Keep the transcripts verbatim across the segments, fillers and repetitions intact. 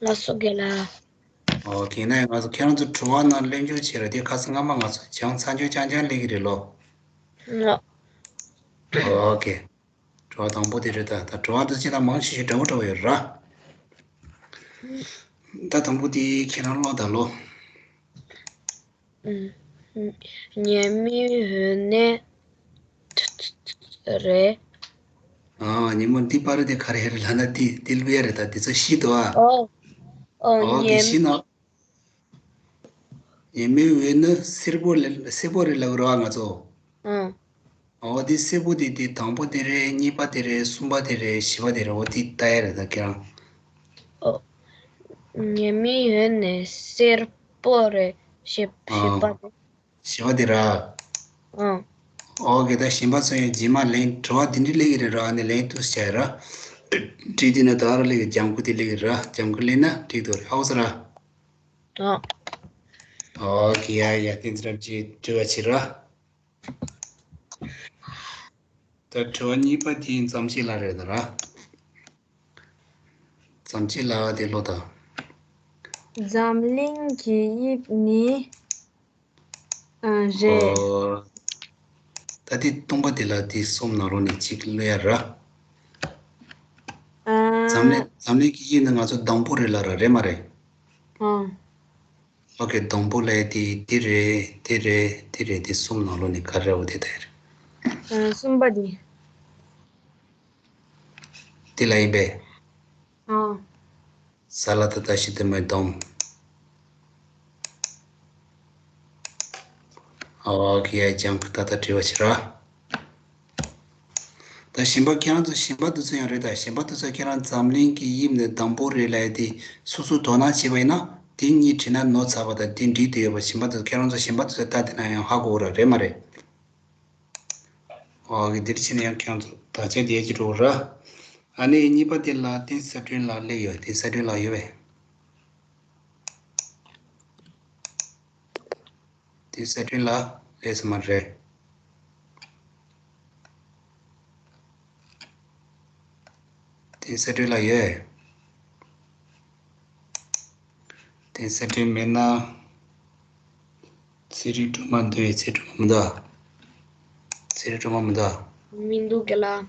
ལགས་སོ་རྒན་ལགས། ཨོ་ཁེ། ན་ང་ཚོ་ཁྱེད་རང་ཚོ་དྲི་བ་ནང་ལེན་རྒྱུ་བྱེད་ར། དེ་ཁ་སང་སྔ་མ་ང་ཚོ་སྦྱང་ཚར་རྒྱུ་རྐྱང་རྐྱང་སླེབས་ཀྱི་རེད་ལོ། ཨོ་ཁེ། དྲི་བ་དང་པོ་དེ་རེད་ད། ད་དྲི་བ་འདི་ཅི་ད་མང་ཆེ་ཤོས་འདྲ་བོ་འདྲ་བོ་ཡོད་ར། ད་དང་པོ་དེ་ཁྱེད་རང་ཀློག་ད་ལོ། ཉི་མའི་འོད་ནི་རེད། ཨ། ཉི་མ་འདི་པར་དེ་ག་རེ་རེད་ལབ་ན་དེ་དེ་ལབ་ཡ་རེད་ད། དེ་ཚོ་ཤི་དོ་ཨ། ཨོ། ཨོ་ཨོ་དེ་ཉི་ཤི་ན། ཉི་མའི་འོད་ནི་སེར་པོ་ལ་སེར་པོ་རེད་ལབ་རོགས་ང་ཚོ། ཨང་། ཨོ་དེ་སེར་པོ་དེ་དེ་དང་པོ་དེ་རེད། གཉིས་པ་དེ་རེད། གསུམ་པ་དེ་རེད། བཞི་པ་དེ་རེད། འོ་དེ་ལྟ་ཡ་རེད་ད་ཁྱེད་རང་། ཨོ། ཉི་མའི་འོད་ནི་སེར་པོ་རེད། བཞི་བཞི་པ་དེ། བཞི་པ་དེ་ར། ཨང་། ཨོ་ཁེ། ད་གཞན་པ་ཚོ་ཡང་རྗེས་མ་ལན་དྲི་བ་དེ་འདྲ་སླེབས་ཀྱི་རེད་ར། ཨ་ནི་ལན་དུ་བྱས་ར། བྲིས་དེ་ན་ད་ར་སླེབས་ཀྱི། ལྗང་ཁུ་དེ་སླེབས་ཀྱི་ར། ལྗང་ཁུ་སླེབས་ན་འགྲིག་འདུག་རེད། ཨའོ་ས་ར། ཨང་། ཨོ་ཁེ། ཡ་ཡ། བསྟན་འཛིན་རབ་རྒྱས་དྲི་བ་བྱེད་ར། ད་དྲི་བ་གཉིས་པ་དེ་འཛམ་གཞི་ལ་རེད་ད་ར། འཛམ་གཞི་ལ་དེ་ཀློག་ད། འཛམ་གླིང་གི་དབྱིབས་ནི། ཨ། རེད། ཨོ། ད་དེ་སྟོང་པ་དེ་ལ་དེ་གསུམ་ནང་ལོགས་ནས་གཅིག་ཀློག་ཡ་ར། ཨ། འཛམ་གླིང་འཛམ་གླིང་གི་དབྱིབས་ནི་ང་ཚོ་སྡོང་པོ་རེད་ལབ་ར། རེད་མ་རེད། ཨ། ཨོ་ཁེ། སྡོང་པོ་ལབ་ཡ་དེ་དེ་རེད། དེ་རེད། དེ་རེད། དེ་གསུམ་ནང་ལོགས་ནས་ག་རེ་རེད་པ། དེ་ལྟ་ཡ་རེད། ཨ། གསུམ་པ་དེ། དེ་ལ་ཡིན་པས། ཨ། ས་ལ་ད་ད་ཤི་དེ་མོའི་སྡོང་། ཨོ་ཁེ། ཡ་ལྗང་ཁུ། ད་ད་དྲི་བ་བྱེད་ར། ད་གཞན་པ་ཁྱེད་རང་ཚོ་གཞན་པ་དེ་ཚོ་ཡང་རེད་ད། གཞན་པ་དེ་ཚོ་ཁྱེད་རང་འཛམ་གླིང་གི་དབྱིབས་ནི་སྡོང་པོ་རེད་ལབ་ཡ་དེ་སོ་སོ་དོ་སྣང་བྱས་པ་ཡིན་ན་དེ་གཉིས་བྲིས་ན་ནོར་ཚར་བ་དང་དེ་འགྲིག་བསྡད་ཡོད་པ། གཞན་པ་དེ་ཚོ་ཁྱེད་རང་ཚོ་གཞན་པ་དེ་ཚོ་ལྟ་དེ་ན་ཡང་ཧ་གོ་ར། རེད་མ་རེད། ཨོ་ཁེ། འདིར་ཕྱིན་ན་ཡང་ཁྱེད་རང་ཚོ་བརྟག་དཔྱད་དེ་ཡག་ཅིག་འགྲོ་ར། ཨ་ནི་གཉིས་པ་དེ་ལ་བསྟན་འཛིན་གྲགས་ལགས་སླེབས་ཡོད། བསྟན་འཛིན་གྲགས་ལགས་ཡོད་པས། བསྟན་འཛིན་གྲགས་ལགས་སླེབས་སོང་མ་རེད། བསྟན་འཛིན་གྲགས་ལགས་ཡོད། བསྟན་འཛིན་གྲགས་མེད་ན། ཚེ་རིང་སྒྲོལ་མ་འདུག་ཡ། ཚེ་རིང་སྒྲོལ་མ་མི་འདུག་ཚེ་རིང་སྒྲོལ་མ་མི་འདུག་མི་འདུག་རྒན་ལགས།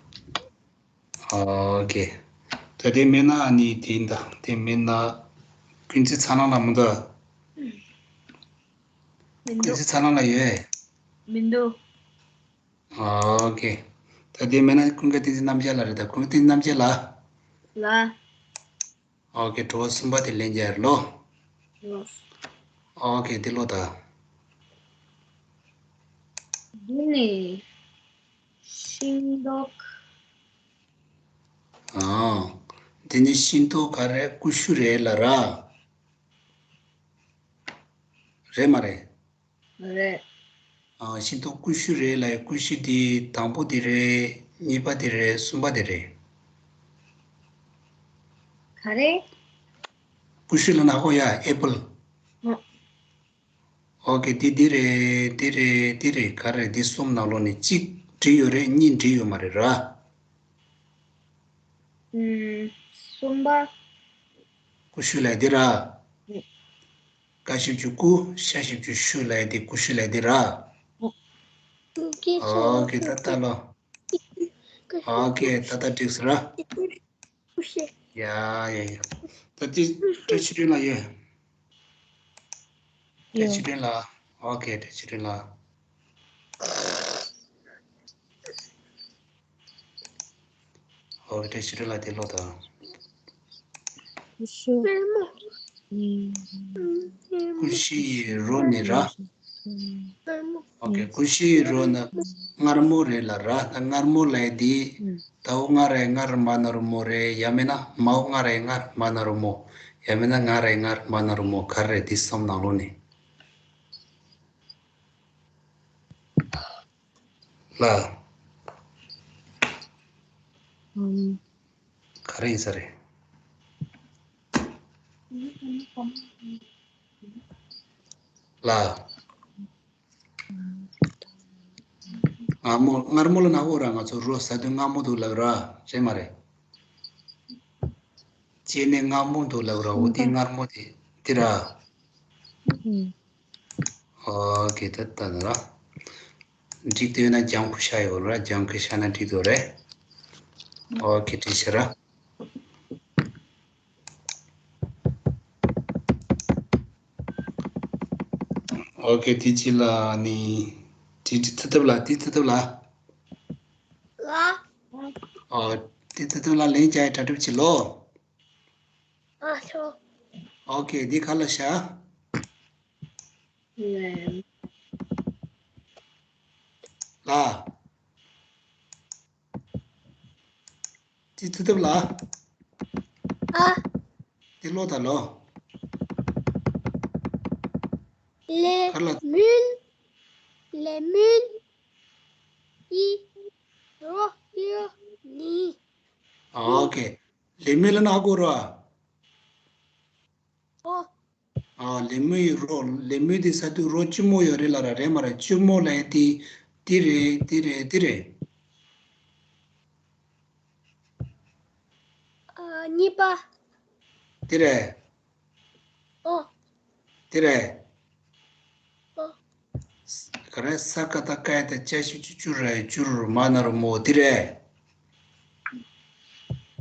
ཨོ་ཁེ། ད་དེ་མེད་ན་ཨ་ནི་དེ་ཡིན་ད། དེ་མེད་ན་ཀུན་གཟིགས་ཚ་ལང་ལགས་མི་འདུག་མི་ཀུན་འདུག་གཟིགས་ཚ་ལང་ལགས་ཡོད། མི་འདུག་ཨོ་ཁེ། ད་དེ་མེད་ན་ཀུན་དགའ་བསྟན་འཛིན་རྣམ་རྒྱལ་ལགས་རེད་ད། ཀུན་དགའ་བསྟན་འཛིན་རྣམ་རྒྱལ་ལགས། ལགས། ཨོ་ཁེ། དྲི་བ་གསུམ་པ་དེ་ལན་རྒྱག་ལོ། ལགས། ཨོ་ཁེ། དེ་ཀློག་ད། འདི་ནི་ཤིང་ཏོག་ཨ། འདི་ནི་ཤིང་ཏོག་ག་རེ། ཀུ་ཤུ་རེད་ལབ་ར། རེད་མ་རེད། རེད། ཨ། ཤིང་ཏོག་ཀུ་ཤུ་རེད་ལབ་ཡ། ཀུ་ཤུ་དེ་དང་པོ་དེ་རེད། གཉིས་པ་དེ་རེད། གསུམ་པ་དེ་རེད། ག་རེ། ཀུ་ཤུ་ལབ་ན་ཧོ་ཡ། ཨེ་པལ། ཨ། ཨོ་ཁེ། དེ་དེ་རེད། དེ་རེད། དེ་རེད། ག་རེ། དེ་གསུམ་ནང་ལོགས་ནས་གཅིག་འགྲིག་ཡོད་རེད། གཉིས་འགྲིག་ཡོད་མ་རེད་ར། ཨུམ། གསུམ་པ། ཀུ་ཤུ་ལབ་ཡ་དེ་ར། ཨུམ། ཀ་ཞབས་ཀྱུ་ཀུ། ཤ་ཞབས་ཀྱུ་ཤུ་ལབ་ཡ་དེ་ཀུ་ཤུ་ལབ་ཡ་དེ་ར། ཨུམ། ཨོ་ཁེ། ད་ལྟ་ལོ། ཨོ་ཁེ། ད་ལྟ་འགྲིག་སོང་ར། ཡ་ཡ་ཡ། ད་དེ་བཀྲ་ཤིས་སྒྲོན་ལགས་ཡོད། བཀྲ་ཤིས་སྒྲོན་ལགས། ཨོ་ཁེ། བཀྲ་ཤིས་སྒྲོན་ལགས། ཨོ་ཁེ། བཀྲ་ཤིས་སྒྲོན་ལགས་དེ་ཀློག་དང་། ཀུ་ཤུ། ཀུ་ཤུ་ཡི་རོ་ནི་ར། ཨོ་ཁེ། ཀུ་ཤུ་ཡི་རོ་ནི་མངར་མོ་རེད་ལབ་ར། ད་མངར་མོ་ལབ་ཡ་དེ། ད་འོ་ང་རེ་མངར་མ་ན་རུ་མོ་རེད། ཡང་མིན་ན་མའོ་ང་རེ་མངར་མ་ན་རུ་མོ། ཡང་མིན་ན་ང་རེ་མངར་མ་ན་རུ་མོ། ག་རེ་རེད། དེ་གསུམ་ནང་ལོགས་ནས། ལ། ཨམ། ག་རེ་ཡིན་ས་རེད། ལ། མངར་མོ། མངར་མོ་ལབ་ན་འོ་ར། ང་ཚོ་རོ་ཟ་དུས་མངར་མོ་འདུག་ལབ་ར། རེད་མ་རེད། ལྕེ་ནས་མངར་མོ་འདུག་ལབ་ར། འོ་དེ་མངར་མོ་དེ་དེ་ར། ཨོ་ཁེ། ད་ད་ད་ར། འགྲིག་འདུག་ན་ལྗང་ཁུ་ཤ་ཡོད་ར། ལྗང་ཁུ་ཤ་ན་འགྲིག་འདུག་རེད། ཨོ་ཁེ། བྲིས་ཤག་ར། ཨོ་ཁེ། དེ་ཅི་ལ་ནི། དེ་ཅི་ཐུབ་ཐུབ་ལ། དེ་ཐུབ་ཐུབ་ལ། ལ། ཨོ། དེ་ཐུབ་ཐུབ་ལ་ལན་རྒྱག་ཡ་གྲ་སྒྲིག་བྱེད་ལོ། ཨ་ཆོ། ཨོ་ཁེ། དེ་ཁ་ལ་ཤ། ལ། ལ། དེ་ཐུབ་ཐུབ་ལ། ཨ། དེ་ལོ་ད་ལོ། ལེ་ཁ་ལ། མུན། ལེ་མུན། ཨི། རོ་ཨི་ནི། ཨོ་ཁེ། ལེ་མུན་ལ་ན་གོ་རོ། ཨོ། ཨ། ལེ་མོ་ཡི་རོ། ལེ་མོ་དེ་ས་དུས་རོ་སྐྱུར་མོ་ཡོད་རེད་ལ་ར། རེད་མ་རེད། སྐྱུར་མོ་ལ་ཡ་དེ་དེ་རེད། དེ་རེད། དེ་རེད། ཨ། གཉིས་པ། དེ་རེད། ཨོ། དེ་རེད། ཨོ། ག་རེ། ས་ཀ་བཏགས་སྐ་ཡ་བཏགས་སྐྱ་ཞབས་ཀྱུ་སྐྱུ་ར་ཡ་སྐྱུར། མ་ན་རོ་མོ། དེ་རེད།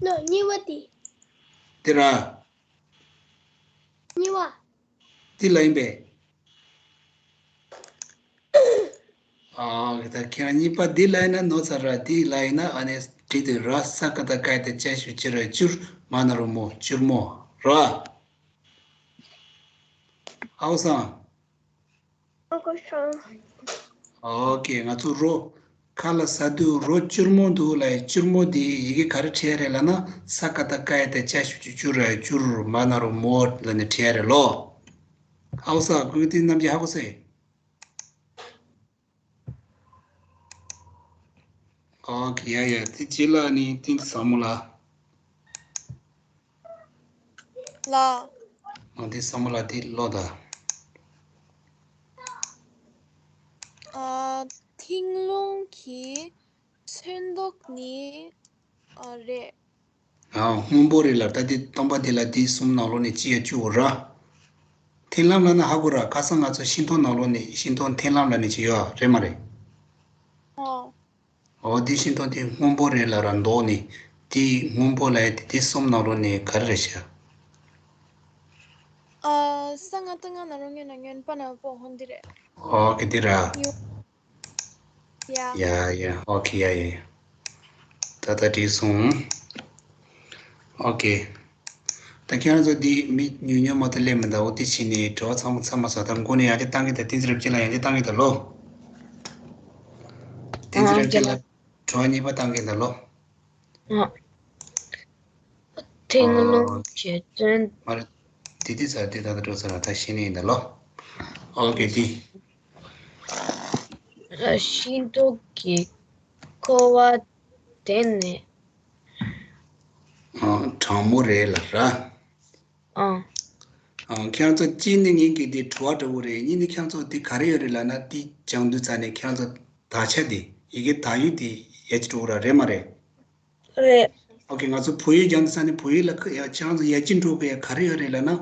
ནོ། གཉིས་པ་དེ། དེ་ར། གཉིས་པ། འདི་ལ་ཡིན་པས། ཨ། ད་ཁྱེད་རང་གཉིས་པ་འདི་ལ་ཡིན་ན་ནོར་ཚར་ར། འདི་ལ་ཡིན་ན་ཨ་ནི་འགྲིག་འདུག་ར། ས་ཀ་བཏགས་སྐ་ཡ་བཏགས་སྐྱ་ཞབས་ཀྱུ་སྐྱུ་ར་ཡ་སྐྱུར། མ་ན་རོ་མོ། སྐྱུར་མོ་ར། ཧའོ་སང་། ཨོ་ཁེ། ང་ཚོ་རོ། ཁ་ལ་ཟ་དུས་རོ་སྐྱུར་མོ་འདུག་ལ་ཡ། སྐྱུར་མོ་འདི་ཡི་གེ་ག་རེ་བྲིས་ཡ་རེད་ལབ་ན། ས་ཀ་བཏགས་སྐ་ཡ་བཏགས་སྐྱ་ཞབས་ཀྱུ་སྐྱུ་ར་ཡ་སྐྱུར། མ་ན་རོ་མོ་ལབ་ནས་བྲིས་ཡ་རེད་ལོ། ཧའོ་སང་། ཁོས་དེ་རྣམས་ཀྱིས་ཧ་གོ་སོང་། ཨོ་ཁེ། ཡ་ཡ། དེ་རྗེས་ལ་ནི་དེ་བསམ་མོ་ལ། ལ། ཨ། དེ་བསམ་མོ་ལ་དེ་ཀློག་དང་། ཨ། མཐིང་རླུང་གི་ཚོན་མདོག་ནི། ཨ། རེད། ཨ། སྔོན་པོ་རེད་ལ། ད་དེ་སྟོན་པ་དེ་ལ་དེ་གསུམ་ནང་ལོགས་ནས་ཅི་ཡ་བཅུག་གོ་ར། མཐིང་ལམ་ལབ་ན་ཧ་གོ་ར། ཁ་སང་ང་ཚོ་ཤིང་ཏོག་ནང་ལོགས་ནས་ཤིང་ཏོག་མཐིང་ལམ་ལབ་ནས་ཅི་ཡོད་རེད་མ་རེད། ཨོ། ཨོ། དེ་ཤིང་ཏོག་དེ་སྔོན་པོ་རེད་ལ་ར། མདོག་ནི་དེ་སྔོན་པོ་ལ་ཡ་དེ་དེ་གསུམ་ནང་ལོགས་ནས་ག་རེ་རེད་ཤག་ཨ། ས་ང་ཏ་ང་ན་རོ་སྔོན་ན་སྔོན་པ་ན་པོ་ཧོན་དེ་རེད། ཨོ་ཁེ། དེ་ར། ཡ། ཡ་ཡ། ཨོ་ཁེ། ཡ་ཡ་ཡ། ད་ད་འགྲིག་སོང་། ཨོ་ཁེ། ད་ཁྱེད་རང་ཚོ་འདི་མི་ཉུང་ཉུང་མ་གཏོགས་སླེབས་མི་འདུག་འོ་དེ་བྱས་ནས་དྲི་བ་ཚང་མ་ཚང་མ་ཟ། ད་མགོ་ནས་ཡང་བསྐྱར་བཏང་གི། ད་བསྟན་འཛིན་རབ་རྒྱས་ལ་ཡང་བསྐྱར་བཏང་གི། ད་ལོ། བསྟན་འཛིན་རབ་རྒྱས་ལ་དྲི་བ་གཉིས་པ་བཏང་གི། ད་ལོ། ཨ། མཐིང་རླུང་གི་ཚོན། མ་རེད། དེ་དེ་ཚར། དེ་ད་ལྟ་འགྲོ་ཚར་ལ། ད་ཤེས་ནི་ཡིན་ད་ལོ། ཨོ་ཁེ། དེ། ཤིང་ཏོག་གི་ཁུ་བ་དེ་ནི། ཨ། གྲང་མོ་རེད་ལ་ར། ཨ། ཨ། ཁྱེད་རང་ཚོ་གཅིག་ནི་ངེད་ཀྱི་དེ་དྲི་བ་འདྲ་བོ་རེད། གཉིས་ནི་ཁྱེད་རང་ཚོ་དེ་ག་རེ་ཡོད་རེད་ལབ་ན། དེ་སྦྱང་དུས་ཙ་ནས་ཁྱེད་རང་ཚོ་དག་ཆ་དེ། ཡི་གེ་དག་ཡིག་དེ་ཡར་ཅིག་འགྲོ་གི་ར། རེད་མ་རེད། རེད། ཨོ་ཁེ། ང་ཚོ་བོད་ཡིག་སྦྱང་དུས་ཙ་ནས་བོད་ཡིག་ལ་ཁ་ཡ་ཁྱེད་རང་ཚོ་ཡར་ཅིག་འགྲོ་དགོས་ཡ་ག་རེ་ཡོད་རེད་ལབ་ན།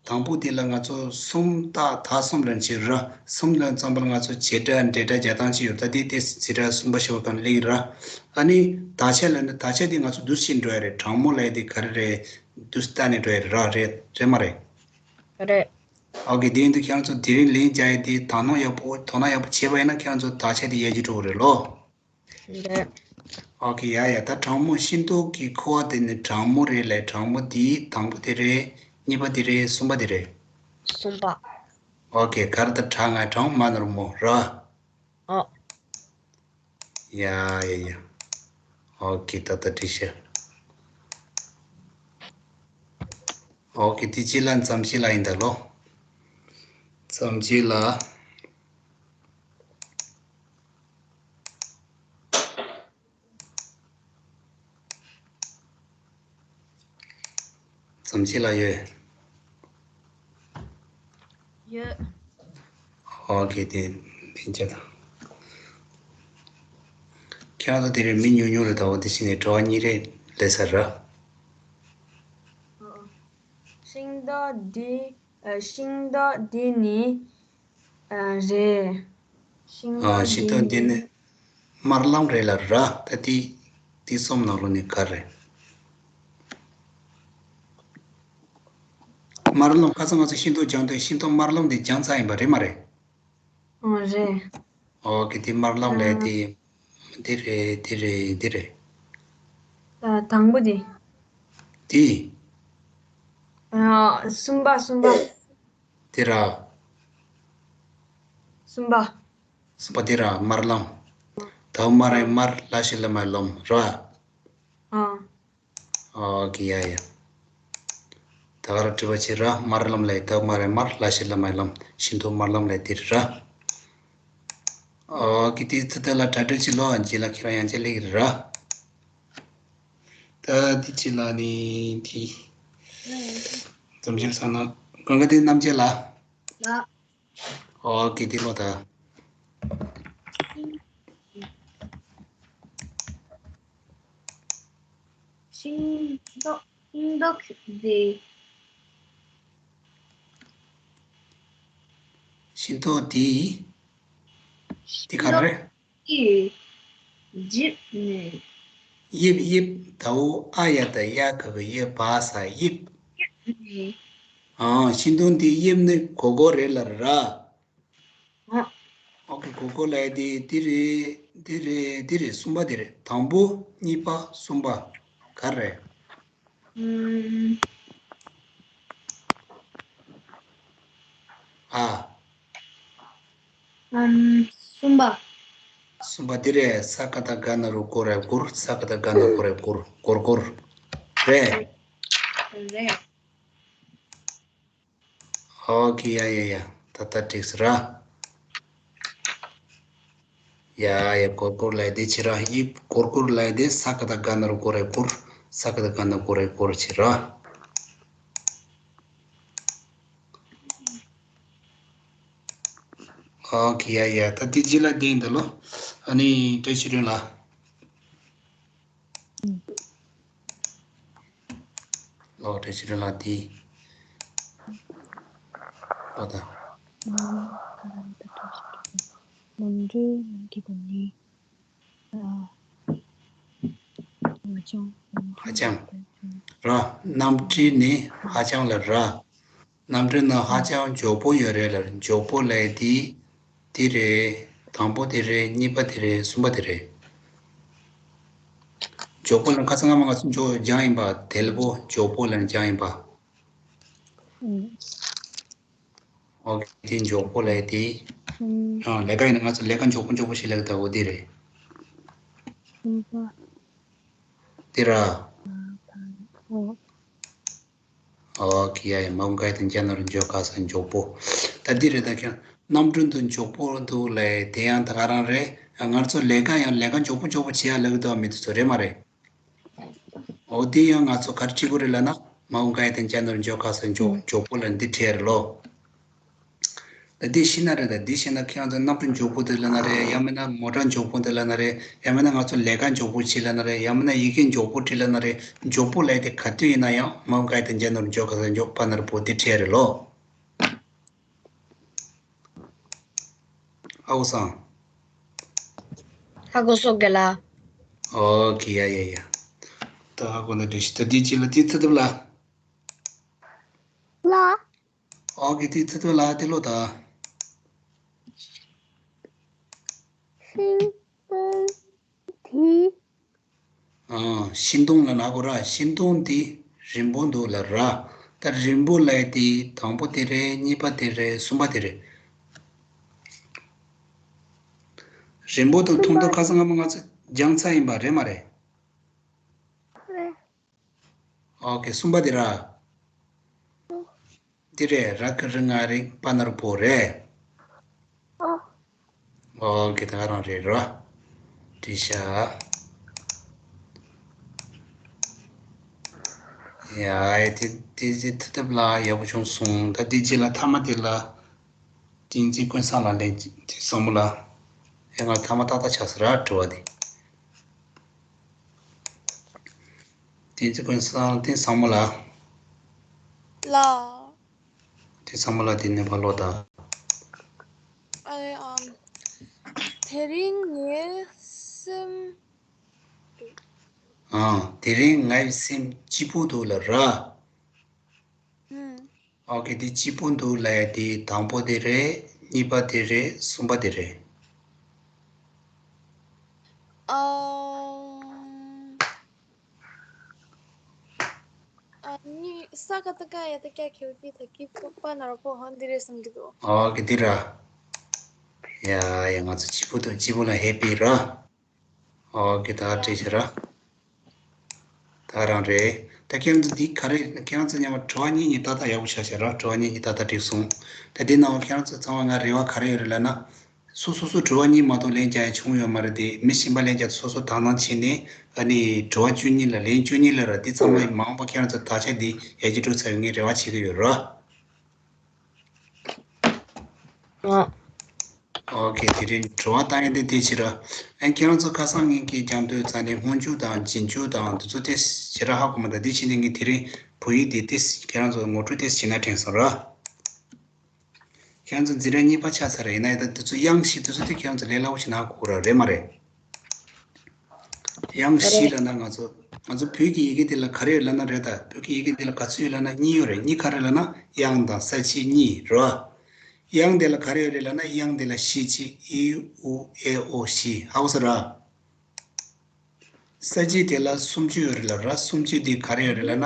དང་པོ་དེ་ལ་ང་ཚོ་སུམ་རྟགས་དག་གསུམ་ལབ་ནས་བྱས་ར། གསུམ་ལ་ཙམ་པ་ལ་ང་ཚོ་བྱེད་སྒྲ་འབྲེལ་སྒྲ་རྒྱག་སྟངས་ཅིག་ཡོད། ད་དེ་དེ་ཟེར་སྒྲ་གསུམ་པ་བཞི་པ་གང་སླེབས་ཀྱི་ར། ཨ་ནི་དག་ཆ་ལབ་ན། དག་ཆ་དེ་ང་ཚོ་འདུག་སེ་འགྲོ་ཡ་རེད། གྲང་མོ་ལབ་ཡ་དེ་ག་རེ་རེད། འདུག་སེ་བལྟས་ནས་འགྲོ་ཡ་རེད་ར། རེད། རེད་མ་རེད། རེད། ཨོ་ཁེ། དེ་ཡིན་དུས་ཁྱེད་རང་ཚོ་དེ་རིང་ལན་རྒྱག་ཡ་དེ་དོ་སྣང་ཡག་པོ། དོ་སྣང་ཡག་པོ་བྱས་པ་ཡིན་ན་ཁྱེད་རང་ཚོ་དག་ཆ་དེ་ཡར་ཅིག་འགྲོ་གི་རེད་ལོ། རེད། ཨོ་ཁེ། ཡ་ཡ། ད་གྲང་མོ། ཤིང་ཏོག་གི་ཁུ་བ་དེ་ནི་གྲང་མོ་རེད་ལ། གྲང་མོ་དེ་དང་པོ་དེ་རེད། གཉིས་པ་དེ་རེད། གསུམ་པ་དེ་རེད། གསུམ་པ། ཨོ་ཁེ། ག་རེ། ད་གྲང་ང་གྲང་མ་ན་རོ་མོ་ར། ཨོ། ཡ་ཡ་ཡ། ཨོ་ཁེ། ད་ད་འགྲིག་ཤག་ཨོ་ཁེ། དེ་རྗེས་ལ་མཚམས་བཞི་ལ་ཡིན་ད་ལོ། མཚམས་བཞི་ལ། མཚམས་བཞི་ལ་ཡོད། ཡོད། ཨོ་ཁེ། དེ་དེ་འདྲ་དང་། ཁྱེད་རང་ཚོ་དེ་རིང་མི་ཉུང་ཉུང་རེད་ད། འོ་དེ་བྱས་ནས་དྲི་བ་གཉིས་རེ་སླེབས་ཚར་ར། ཤིང་ཏོག་འདི། ཨ། ཤིང་ཏོག་འདི་ནི། ཨ། རེད། ཤིང་ཨ། ཏོག་ཤིང་འདི་ཏོག་འདི་ནི་ནི་དམར་ལམ་རེད་ལ་ར། ད་འདི་འདི་གསུམ་ནང་ལོགས་ནས་ག་རེད། དམར་ལམ། ཁ་སང་ང་ཚོ་ཤིང་ཏོག་སྦྱངས་དུས་ཤིང་ཏོག་དམར་ལམ་འདི་སྦྱངས་ཚར་ཡིན་པ་རེད་མ་རེད། ཨོ་རེད། ཨོ་ཀེ། དེ་དམར་ལམ་ལས། ཨ། དེ་དེ་རེད། དེ་རེད། དེ་རེད། ཨ། དང་པོ་དེ། དེ། ཨ། གསུམ་པ། གསུམ་པ། དེ་ར། གསུམ་པ། གསུམ་པ་དེ་ར། དམར་ལམ། དའོ་དམར་ཨའི་དམར། ལ་ཞབས་ཀྱུ་ལ་མའི་ལམ་ར། ཨ། ཨོ་ཀེ། ཡ་ཡ། ད་ག་རང་འབྲི་བ་བྱེད་ར། དམར་ལམ་ལས། དའོ་དམར་ཨའི་དམར། ལ་ཞབས་ཀྱུ་ལ་མའི་ལམ། ཤིང་ཏོག་དམར་ལམ་ལས། དེ་ར། ཨོ་ཀེ། དེ་ཚོ་དེ་ལ་གྲ་སྒྲིག་བྱེད་ལོ། རྗེས་ལ་ཁྱེད་རང་ཡང་ཅིག་སླེབས་ཀྱི་རེད་ར། ད་དེ་རྗེས་ལ་ནི་དེ། རྩོམ་གཞིར་བསམ་ན་ཀུན་དགའ་དེ་རྣམ་རྒྱལ་ལ། ལ། ཨོ་ཀེ། དེ་ལོ་ད། ཤིང་ཏོག་ཤིང་ཏོག་འདི། ཤིང་ཏོག་འདི། འདི་ག་རེ་རེད། འདི། དབྱིབས་ནི། དབྱིབས། དབྱིབས། དའོ་ཨ་ཡ་བཏགས་ཡ་ག་གི་དབྱིབས། བ་ས་དབྱིབས། དབྱིབས་ནི། ཨ། ཤིང་ཏོག་འདི་དབྱིབས་ནི་གུར་གུར་རེད་ལ་ར། ཨ། ཨོ་ཀེ། གུར་གུར་ལབ་ཡ་དེ་དེ་རེད། དེ་རེད། དེ་རེད། གསུམ་པ་དེ་རེད། དང་པོ། གཉིས་པ། གསུམ་པ། ག་རེ་རེད། ཨུམ། ཨ། ཨམ། གསུམ་པ། གསུམ་པ་དེ་རེད། ས་ཀ་བཏགས་སྒ་ན་རོ་སྒོ་ར་སྒོར། ས་ཀ་བཏགས་སྒ་ན་རོ་སྒོ་ར་སྒོར། གུར་གུར་རེད། རེད། ཨོ་ཀེ། ཡ་ཡ་ཡ། ད་ལྟ་འགྲིག་སོང་ར། ཡ་ཡ། གུར་གུར་ལབ་ཡ་དེ་བྱེད་ར། དབྱིབས་གུར་གུར་ལབ་ཡ་དེ་ས་ཀ་བཏགས་སྒ་ན་རོ་སྒོ་ར་སྒོར། ས་ཀ་བཏགས་སྒ་ན་རོ་སྒོ་ར་སྒོར་བྱེད་ར། ཨོ་ཀེ། ཡ་ཡ། ད་དེ་རྗེས་ལ་དེ་ཡིན་ད་ལོ། ཨ་ནི་བཀྲ་ཤིས་སྒྲོན་ལགས། ལོ། བཀྲ་ཤིས་སྒྲོན་ལགས། དེ། ཨ། ད། རྣམ་འགྲེལ་ནང་གི་སྒོ་ནས། ཨ། ཧ་ཅང་། ཧ་ཅང་། ར། རྣམ་འགྲེལ་ནི་ཧ་ཅང་ལ་ར། རྣམ་འགྲེལ་ནང་ཧ་ཅང་མགྱོགས་པོ་ཡོད་རེད་ལ། མགྱོགས་པོ་ལབ་ཡ་དེ། དེ་རེད། དང་པོ་དེ་རེད། གཉིས་པ་དེ་རེད། གསུམ་པ་དེ་རེད། མགྱོགས་པོ་ལ་ཁ་སང་སྔ་མ་ང་ཚོ་མགྱོགས་སྦྱངས་ཡིན་པ། དལ་པོ། མགྱོགས་པོ་ལ་སྦྱངས་ཡིན་པ། ཨུམ། ཨོ་ཀེ། དེ་མགྱོགས་པོ་ལབ་ཡ་དེ། ཨུམ། ཨ། ལས་ཀ་ཡིན་ན་ང་ཚོ་ལས་ཀ་མགྱོགས་པོ་མགྱོགས་པོ་ཞིག་ལབ་ཀྱི་འདུག་འོ་དེ་རེད། གསུམ་པ། དེ་ར། ཨོ། ཨོ་ཀེ། ཡ་ཡ། མ་འོངས་པ་དང་རྒྱ་ནོར་འཇོག་ག་ས་མགྱོགས་པོ། ད་འདི་རེད། ད་ཁྱོད་རྣམ་འགྲེལ་དུ་མགྱོགས་པོ་འདུག་ལབ་དེ་ཡང་ད་ག་རང་རེད། ང་ཚོ་ལས་ཀ་ཡང་ལས་ཀ་མགྱོགས་པོ་མགྱོགས་པོ་བྱེད་ཡ་ལབ་ཀྱི་འདུག་མི་འདུག་ཚོ་རེད་མ་རེད། འོ་དེ་ཡང་ང་ཚོ་ག་རེ་བྱེད་དགོས་རེད་ལབ་ན། མ་འོངས་པ་དང་རྒྱ་ནོར་འཇོག་ག་ས་མགྱོགས་མགྱོགས་པོ་ལ་འདི་བྲིས་རེད་ལོ། ད་འདི་ཤེས་ན་རེད། ད་འདི་ཤེས་ན་ཁྱེད་རང་ཚོ་རྣམ་འགྲེལ་མགྱོགས་པོ་དེ་ལབ་ན་རེད། ཡང་མིན་ན་མོ་ཊ་མགྱོགས་པོ་དེ་ལབ་ན་རེད། ཡང་མིན་ན་ང་ཚོ་ལས་ཀ་མགྱོགས་པོ་བྱེད་ལབ་ན་རེད། ཡང་མིན་ན་ཡི་གེ་མགྱོགས་པོ་བྲིས་ལབ་ན་རེད། མགྱོགས་པོ་ལབ་དེ་ག་དུས་ཡིན་ན་ཡང་མ་འོངས་པ་དང་རྒྱ་ནོར་འཇོག་ག་ས་མགྱོགས་པ་ན་རོ་པོ་དེ་བྲིས་རེད་ལོ། ཨའོ་སང་། ཧ་གོ་སོང་གི་ལ། ཨོ་ཀེ། ཡ་ཡ་ཡ། ད་ཧ་གོ་ན་འགྲིག་ཤི། ད་འདི་ཅི་ལ་དེ་ཚོད་ཐུབ་ལ། ལ། ཨོ་ཀེ། དེ་ཚོད་ཐུབ་ལ། དེ་ལོ་ད། ཤིང་སྡོང་དེ། ཨ། ཤིང་སྡོང་ལ་ན་གོ་ར། ཤིང་སྡོང་འདི་རིང་པོ་འདུག་ལ་ར། ད་རིང་པོ་ལབ་ཡ་དེ་དང་པོ་དེ་རེད། གཉིས་པ་དེ་རེད། གསུམ་པ་དེ་རེད། རིང་པོ་དང་ཐུང་མདོག་ཁ་སང་སྔ་མོ་ང་ཚོ་སྦྱངས་ཚར་ཡིན་པ་རེད་མ་རེད། རེད། ཨོ་ཀེ། གསུམ་པ་དེ་ར། འདི་རེད། ར་གི་རི་ང་རིང་པ་ན་རོ་པོ་རེད། ཨོ། ཨོ་ཀེ། ད་ག་རང་རེད་རོ། བྲིས་ཤག་ཡ་ཨེ་དེ་དེ་དེ་ཐུབ་ཐུབ་ལ་ཡག་པོ་བྱུང་སོང་། ད་དེ་རྗེས་ལ་མཐའ་མ་དེ་ལ། བསྟན་འཛིན་ཀུན་བཟང་ལགས་ལན་དེ་བཟང་མོ་ལ། ཨེ་ང་མཐའ་མ་ཏག་ཏག་ཆགས་སོང་ར་དྲི་བ་དེ། བསྟན་འཛིན་ཀུན་བཟང་དེ་བཟང་མོ་ལ། ལ། དེ་ཚང་མ་ལ་དེ་ནས་ཕར་ལོག་དང་། ཨ་ཨམ། དེ་རིང་ངའི་སེམས། ཨང་། དེ་རིང་ངའི་སེམས་སྐྱིད་པོ་འདུག་ལ་ར། ཨུམ། ཨོ་ཀེ། དེ་སྐྱིད་པོ་འདུག་ལ་ཡ་དེ་དང་པོ་དེ་རེད། གཉིས་པ་དེ་རེད། གསུམ་པ་དེ་རེད། ཨ། ཨ་ནི་ས་ཀ་ཏ་ཀ་ཡ་ཏ་ཀྱ་ཁེ་ཝི་ཏ་ཀི་པ་ན་རོ་པོ་ཧོན་འདི་རེད་བསམ་གྱི་འདུག་ཨོ་ཀེ། འདི་ར། ཡ་ཡ། ང་ཚོ་སྐྱིད་པོ་འདུག་སྐྱིད་པོ་ལ་ཧེ་པི་ར། ཨོ་ཀེ། ད་བྲིས་ཤག་ར། ད་རང་རེད། ད་ཁྱེད་རང་ཚོ་འདི་ག་རེ། ཁྱེད་རང་ཚོ་མཉམ་པ་དྲི་བ་གཉིས་གཉིས་ཏག་ཏག་ཡག་པོ་ཆགས་ཤག་ར། དྲི་བ་གཉིས་གཉིས་ཏག་ཏག་འགྲིག་སོང་། ད་འདི་ནང་ཁྱེད་རང་ཚོ་ཚང་མ་ང་རེ་བ་ག་རེ་ཡོད་རེད་ལབ་ན། སོ་སོ་སོ་དྲི་བ་གཉིས་མ་གཏོགས་ལན་རྒྱག་ཡ་བྱུང་ཡོད་མ་རེད་དེ། མི་གཞན་པ་ལན་རྒྱག་སོ་སོ་དག་སྣང་བྱས་ནས། ཨ་ནི་དྲི་བ་བཅུ་གཉིས་ལ་ལན་བཅུ་གཉིས་ལ་ར། འདི་ཚང་མ་མ་འོངས་པ་ཁྱེད་རང་ཚོ་དག་ཆ་འདི་ཡར་རྒྱས་འགྲོ་ཚར་བའི་ངས་རེ་བ་བྱེད་ཀྱི་ཡོད་ར། ཨ། ཨོ་ཀེ། དེ་རིང་དྲི་བ་བཏང་ཡས་དེ་དེ་བྱེད་ར། ཨ། ཁྱེད་རང་ཚོ་ཁ་སང་ངེད་ཀྱི་རྒྱབ་མདོའི་རྩ་ནས་སྔོན་འཇུག་དང་རྗེས་འཇུག་དང་དེ་ཚོ་དེ་ཞེ་དྲག་ཧ་གོ་མ་འདུག་དེ་བྱས་ནས་ངས་དེ་རིང་བོད་ཡིག་དེ་དེ་ཁྱེད་རང་ཚོ་ངོ་སྤྲོད་དེ་བྱེད་ན་དྲན་སོང་ར། ཁྱེད་རང་ཚོ་འཛིན་གྲྭ་གཉིས་པ་ཆགས་ཚར་རེད། ཡིན་ན་ཡང་ད་དེ་ཚོ་དབྱངས་བཞི་དེ་ཚོ་དེ་ཁྱེད་རང་ཚོ་ལས་སླ་པོ་ཞིག་ན་གོ་ར་རེད་མ་རེད། དབྱངས་བཞི་ལབ་ན་ང་ཚོ་ང་ཚོ་བོད་ཀྱི་ཡི་གེ་འདི་ལ་ག་རེ་ཡོད་ལབ་ན་རེད། ད་བོད་ཀྱི་ཡི་གེ་འདི་ལ་ག་ཚོད་ཡོད་ལབ་ན་གཉིས་ཡོད་རེད། གཉིས་ག་རེ་ལབ་ན་དབྱངས་དང་ས་བཅད་གཉིས་རེད། དབྱངས་འདི་ལ་ག་རེ་ཡོད་རེད་ལབ་ན། དབྱངས་འདི་ལ་བཞི་གཅིག་ཨི་ཨུ་ཨེ་ཨོ་བཞི། ཧ་གོ་སོང་ར། ས་བཅད་དེ་ལ་སུམ་ཅུ་ཡོད་རེད་ལ་ར། སུམ་ཅུ་འདི་ག་རེ་ཡོད་རེད་ལབ་ན།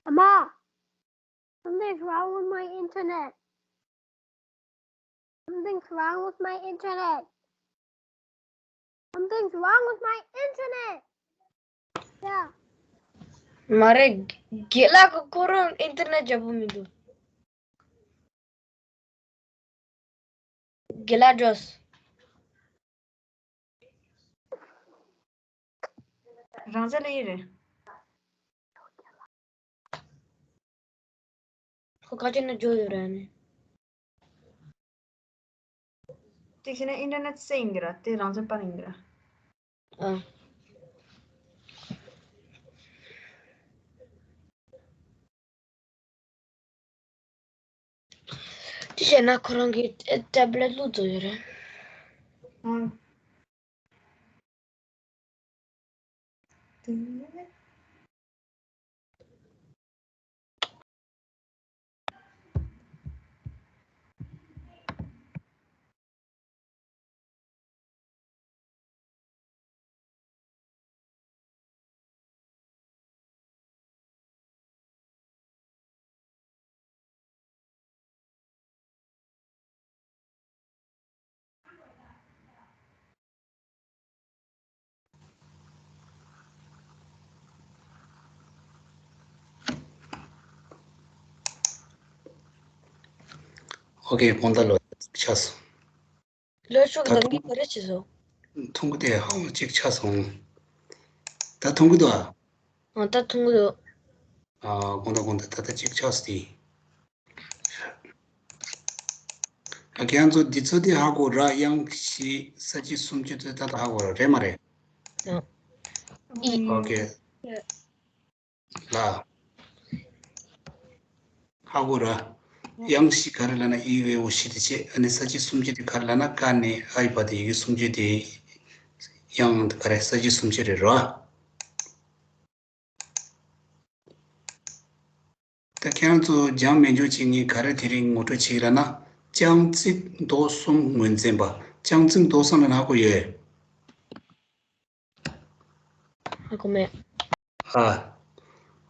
Mama, something's wrong with my internet. Something's wrong with my internet. Something's wrong with my internet. Yeah. མ་རེད། རྒན་ལགས་ཀྱི་ཁོ་རང་ཨིན་ཊར་ནེཊ་འཇམ་པོ་མི་འདུག་རྒན་ལགས་འགྲོ། རང་ཅག་ལ་ཡིན་རེད། ཁོ་ཁ་ཆེ་ན་འཇོག་ཡོད་རེད་ནི། དེ་ཁྱེད་ནས་ཨིན་ཊར་ནེཊ་སེ་ཡིན་གི་ར། དེ་རང་ཅག་པ་ཡིན་གི་ར། ཨ། དེ་བྱས་ན་ཁོ་རང་གི་ཊེབ་ལེཊ་བླུགས་ཚར་ཡོད་རེད། ཨང་། དེ་ནས། ཨོ་ཀེ། དགོངས་དག་ལོ། ཆགས་སོང་། ལོ་ཤུགས་ད་འདང་གི་ག་རེ་བྱེད་སོང་། མཐོང་གི་དེ་ཧང་གཅིག་ཆགས་སོང་། ད་མཐོང་གི་འདུག་ཨ། ཨ། ད་མཐོང་གི་འདུག་ཨ། དགོངས་དག་དགོངས་དག་ད་ལྟ་གཅིག་ཆགས་སོང་དེ། ཨ། ཁྱེད་རང་ཚོ་འདི་ཚོ་དེ་ཧ་གོ་ར། དབྱངས་བཞི་ས་བཅད་སུམ་ཅུ་ཚོ་ད་ལྟ་ཧ་གོ་ར་རེད་མ་རེད། ཨ། ཨི། ཨོ་ཀེ། ལ། ཧ་གོ་ར། དབྱངས་བཞི་ག་རེ་ལབ་ན་ཨི་ཨེ་ཨོ་བཞི་དེ་བྱས། ཨ་ནི་ས་བཅད་སུམ་ཅུ་དེ་ག་རེ་ལབ་ན་ཀ་ནས་ཨའི་བར་དུ་ཡི་གེ་སུམ་ཅུ་དེ་དབྱངས་ག་རེ་ས་བཅད་སུམ་ཅུ་རེད་ར། ད་ཁྱེད་རང་ཚོ་སྦྱང་མི་འཇུག་ཅིག་ངས་ག་རེ་དེ་རིང་ངོ་སྤྲོད་བྱེད་ཀྱི་ལབ་ན། རྐྱང་ཚིག་མདོ་གསུམ་ངོས་འཛིན་པ། རྐྱང་ཚིག་མདོ་གསུམ་ལབ་ན་ཧ་གོ་ཡོད། ཧ་གོ་མེད། ཨ།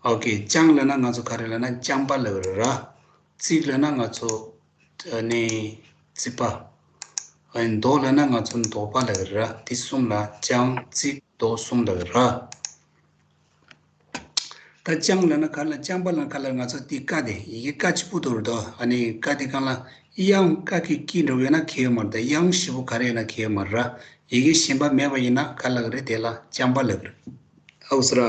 ཨོ་ཀེ། ལྕང་ལབ་ན་ང་ཚོ་ག་རེ་ལབ་ན་ལྕང་པ་ལབ་རེད་ར། རྩིག་ལབ་ན་ང་ཚོ་ཨ་ནི་རྩིག་པ། ཨ་ནི་མདོག་ལབ་ན་ང་ཚོ་མདོག་པ་ལབ་རེད་ར། དེ་གསུམ་ལ་ལྕང་རྩིག་མདོག་གསུམ་ལབ་རེད་ར། ད་ལྕང་ལབ་ན་ག་ལ་ལྕང་པ་ལབ་ན་ག་ལ་ང་ཚོ་དེ་ཀ་དེ་ཡི་གེ་ཀ་གཅིག་པུ་འདུག་རེད་དོ། ཨ་ནི་ཀ་དེ་གང་ལ་དབྱངས་ཀ་གི་དཀྱིལ་འགྲོ་ཡོད་ན་གལ་ཡོད་མ་རེད། ད་དབྱངས་བཞི་པོ་ག་རེ་ཡོད་ན་གལ་ཡོད་མ་རེད་ར། ཡི་གེ་གཞན་པ་མེད་པ་ཡིན་ན་ག་ལབ་ཀྱི་རེད། དེ་ལ་ལྕང་པ་ལབ་ཀྱི་རེད། ཨའུ་སི་ར།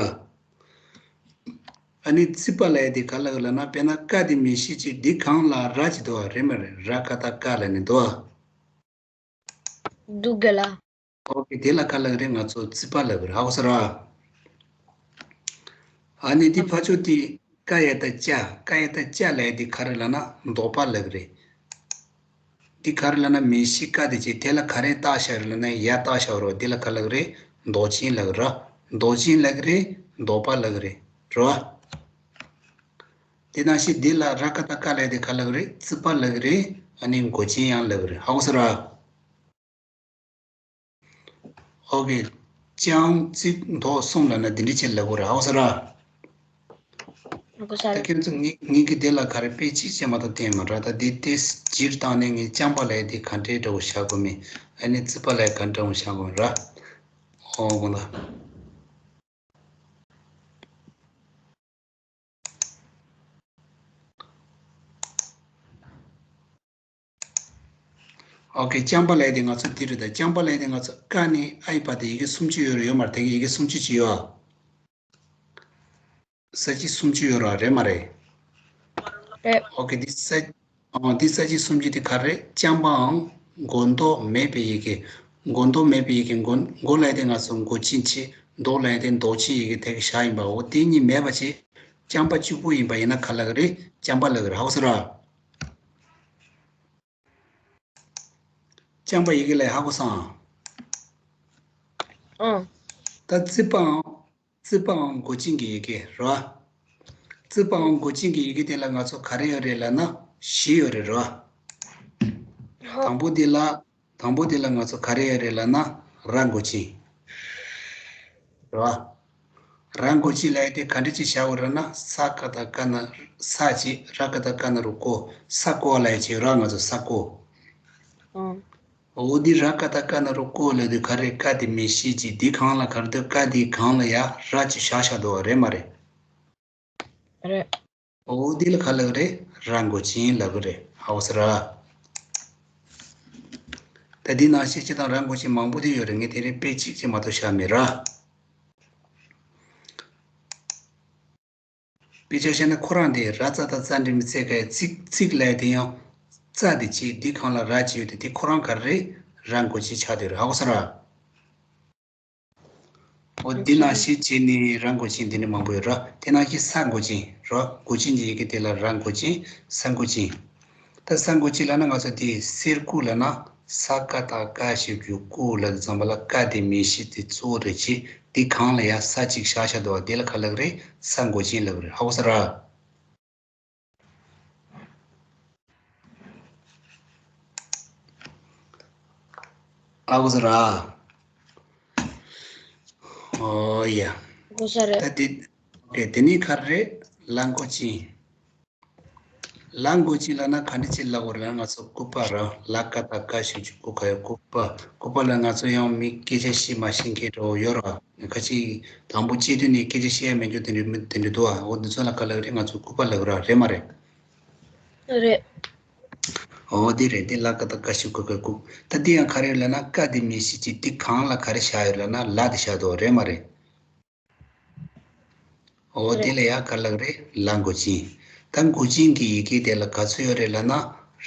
ཨ་ནི་རྩིག་པ་ལབ་ཡ་དེ་ག་ལབ་ཀྱི་ལབ་ན། དཔེར་ན་ཀ་དེ་མི་ཤེས་ཅིག་འདི་གང་ལ་ར་ཅིག་འདུག་བ། རེད་མ་རེད། ར་ཀ་བཏགས་རྐ་ལབ་ནི་འདུག་བ། འདུག་ག་ལ། ཨོ་ཀེ། དེ་ལ་ག་ལབ་ཀྱི་རེད། ང་ཚོ་རྩིག་པ་ལབ་ཀྱི་རེད། ཧ་གོ་སོང་ར། ཨ་ནི་འདི་ཕར་ཕྱོགས་དེ་ཀ་ཡ་བཏགས་ཀྱ། ཀ་ཡ་བཏགས་ཀྱ་ལབ་ཡ་དེ་ག་རེ་ལབ་ན་མདོག་པ་ལབ་ཀྱི་རེད། འདི་ག་རེ་ལབ་ན་མི་ཤེས་ཀ་དེ་ཅིག་དེ་ལ་ག་རེ་བཏགས་བཞག་རེད་ལབ་ན་ཡ་བཏགས་བཞག་རོ། འདི་ལ་ག་ལབ་ཀྱི་རེད། མདོག་ཅན་ལབ་ཀྱི་ར། མདོག་ཅན་ལབ་ཀྱི་རེད། མདོག་པ་ལབ་ཀྱི་རེད་རོ། དེ་ནང་བཞིན་འདི་ལ་ར་ཀ་བཏགས་རྐ་ལབ་ཡ་དེ་ག་ལབ་ཀྱི་རེད། རྩིག་པ་ལབ་ཀྱི་རེད། ཨ་ནི་མགོ་ཅན་ཡང་ལབ་ཀྱི་རེད། ཧ་གོ་སོང་ར། ཨོ་ཀེ། ལྕང་རྩིག་མདོག་གསུམ་ལབ་ན་འདི་འདྲ་ཅིག་ལབ་དགོས་རེད། ཧ་གོ་སོང་ར། ཧ་གོ་ས་ད་རེད། ཁྱེད་ཚོ་ངེད་ངེད་ཀྱིས་དེ་ལ་ག་རེ་དཔེ་གཅིག་བྱས་མ་གཏོགས་བསྟན་མ་ར། ད་འདི་དེ་སྤྱིར་བཏང་ནས་ངས་ལྕང་པ་ལབ་ཡ་དེ་ག་འདྲའི་འདྲ་བོ་བཞག་དགོས་མིན། ཨ་ནི་རྩིག་པ་ལབ་ཡ་ག་འདྲ་བོ་བཞག་དགོས་ར། ཨོ་དགོངས་དག་ཨོ་ཀེ། ལྕང་པ་ལབ་ཡ་དེ་ང་ཚོ་འདི་རེད། ད་ལྕང་པ་ལབ་ཡ་དེ་ང་ཚོ་ཀ་ནས་ཨའི་བར་དུ་ཡི་གེ་སུམ་ཅུ་ཡོད་རེད། ཡོད་མ་རེད། དེ་གི་ཡི་གེ་སུམ་ཅུ་ཅིག་ཡོད་ཨ། ས་བཅད་སུམ་ཅུ་ཡོད་རེད་པ། རེད་མ་རེད། རེད། ཨོ་ཀེ། འདི་ས་ཨོ་འདི་ས་བཅད་སུམ་ཅུ་དེ་ག་རེ། ལྕང་པའམ་མགོ་འདོགས་མེད་པའི་ཡི་གེ། མགོ་འདོགས་མེད་པའི་ཡི་གེ། མགོ་མགོ་ལབ་ཡ་དེ་ང་ཚོ་མགོ་ཅན་བྱས། འདོགས་ལབ་ཡ་དེ་འདོགས་ཆེན་ཡི་གེ་དེ་གི་བཞག་ཡིན་པ། འོ་དེ་གཉིས་མེད་པ་བྱས། ལྕང་པ་གཅིག་པུ་ཡིན་པ་ཡིན་ན་ག་ལབ་ཀྱི་རེད། ལྕང་པ་ལབ་ཀྱི་རེད། ཧ་གོ་སོང་ར། ལྕང་པ་ཡི་གེ་ལ་ཧ་གོ་སོང་ཨ། ཨང་། ད་རྩིག་པའམ་རྩིག་པའམ་མགོ་ཅན་གྱི་ཡི་གེ་རེད་པ། རྩིག་པའམ་མགོ་ཅན་གྱི་ཡི་གེ་དེ་ལ་ང་ཚོ་ག་རེ་ཡོད་རེད་ལབ་ན་བཞི་ཡོད་རེད་རེད་པ། ཧོ། དང་པོ་དེ་ལ། དང་པོ་དེ་ལ་ང་ཚོ་ག་རེ་ཡོད་རེད་ལབ་ན་ར་མགོ་ཅན། རེད་པ། ར་མགོ་ཅན་ལབ་ཡ་དེ་ག་འདྲ་ཅིག་བཞག་དགོས་རེད་ན། ས་ཀ་བཏགས་སྐ་ན་ས་བྱས། ར་ཀ་བཏགས་སྐ་ན་རོ་སྐོ། ས་ཀོ་ལབ་ཡ་ཅིག་རེད་པ། ང་ཚོ་ས་ཀོ། ཨང་། འོ་འདི་ར་ཀ་བཏགས་སྐ་ན་རོ་སྐོ་ལབ་དུས་ག་རེ། ཀ་དེ་མི་ཤེས་ཅིག་འདི་སྒང་ལ་ག་རེ་འདུག་ཀ་དེའི་སྒང་ལ་ཡ་ར་ཅིག་བཞག་བཞག་འདུག་པ། རེད་མ་རེད། རེད། འོ་འདི་ལ་ག་ལབ་ཀྱི་རེད། ར་མགོ་ཅན་ལབ་ཀྱི་རེད། ཧ་གོ་སོང་ར། ད་འདི་ནང་བཞིན་སྤྱིར་བཏང་ར་མགོ་ཅན་མང་པོ་དེ་ཡོད་རེད། ངས་དེ་རིང་དཔེ་གཅིག་ཅིག་མ་གཏོགས་བཞག་མེད་ར། དཔེ་ཆ་བཤད་ན་ཁོ་རང་དེ་ར་ཙ་བཏགས་རྩ་འགྲེང་བུ་རྩེ་ག་ཡ་རྩིག་རྩིག་ལབ་ཡ་དེ་ཡང་རྩ་དེ་བྱས། འདི་སྒང་ལ་ར་ཅིག་ཡོད་དེ། དེ་ཁོ་རང་ག་རེ་རེད། ར་མགོ་ཅན་ཆགས་བསྡད་ཡོད་རེད། ཧ་གོ་སོང་ར། འོ་འདི་ནང་བཞིན་བྱས་ནས་ར་མགོ་ཅན་འདི་འདྲ་མང་པོ་ཡོད་ར། དེ་ནང་བཞིན་ས་མགོ་ཅན་ར། མགོ་ཅན་གྱི་ཡི་གེ་དེ་ལ་ར་མགོ་ཅན། ས་མགོ་ཅན། ད་ས་མགོ་ཅན་ལབ་ན་ང་ཚོ་དེ་གསེར་སྐུ་ལབ་ན། ས་ཀ་བཏགས་སྐ་ཞབས་ཀྱུ་སྐུ་ལབ་དུས་ཙམ་པ་ལ་ཀ་དེ་མི་ཤེས་དེ་གཙོ་བོ་རེད་བྱས། དེ་སྒང་ལ་ཡ་ས་གཅིག་བཞག་བཞག་འདུག་པ། དེ་ལ་ག་ལབ་ཀྱི་རེད། ས་མགོ་ཅན་ལབ་ཀྱི་རེད། ཧ་གོ་སོང་ར། ཧ་གོ་སོང་ར། ཨོ་ཡ། གོ་ས་རེད། ད་དེ། ཨོ་ཀེ། དེ་ནས་ག་རེ་རེད། ལ་མགོ་ཅན། ལ་མགོ་ཅན་ལབ་ན་ག་འདྲ་ཅིག་ལབ་དགོས་རེད་ལབ་ན། ང་ཚོ་སྐུད་པ་ར། ལ་ཀ་བཏགས་སྐ་ཞབས་ཀྱུ་སྐུ་ག་ཡ་སྐུད་པ། སྐུད་པ་ལ་ང་ཚོ་ཡང་མི་སྐད་ཆ་བཤད་མ་ཤེས་མཁན་འདྲ་བོ་ཡོད་ར། ཁ་ཅིག་དང་པོ་སྐྱེས་དུས་ནས་སྐད་ཆ་བཤད་ཡ་མེད་རྒྱུ་དེ་འདྲ་མི་དེ་འདྲ་འདུག་ཨ། འོ་འདི་ཚོ་ལ་ག་ལབ་རེད། ང་ཚོ་སྐུད་པ་ལབ་ར། རེད་མ་རེད། རེད། འོ་དེ་རེད། དེ་ལ་ཀ་བཏགས་ཀ་ཞབས་ཀྱུ་ཀ་གི་སྐུ། ད་འདི་ཡང་ག་རེ་ལབ་ན། ཀ་དེ་མི་ཤེས་ཅིག་འདི་སྒང་ལ་ག་རེ་བཞག་ཡོད་ལབ་ན་ལ་དེ་བཞག་འདུག་རེད་མ་རེད། འོ་དེ་རེད། ལ་ཡ་ག་ལབ་རེད། ལ་མགོ་ཅན། ད་མགོ་ཅན་གྱི་ཡི་གེ་དེ་ལ་ག་ཚོད་ཡོད་རེད་ལབ་ན།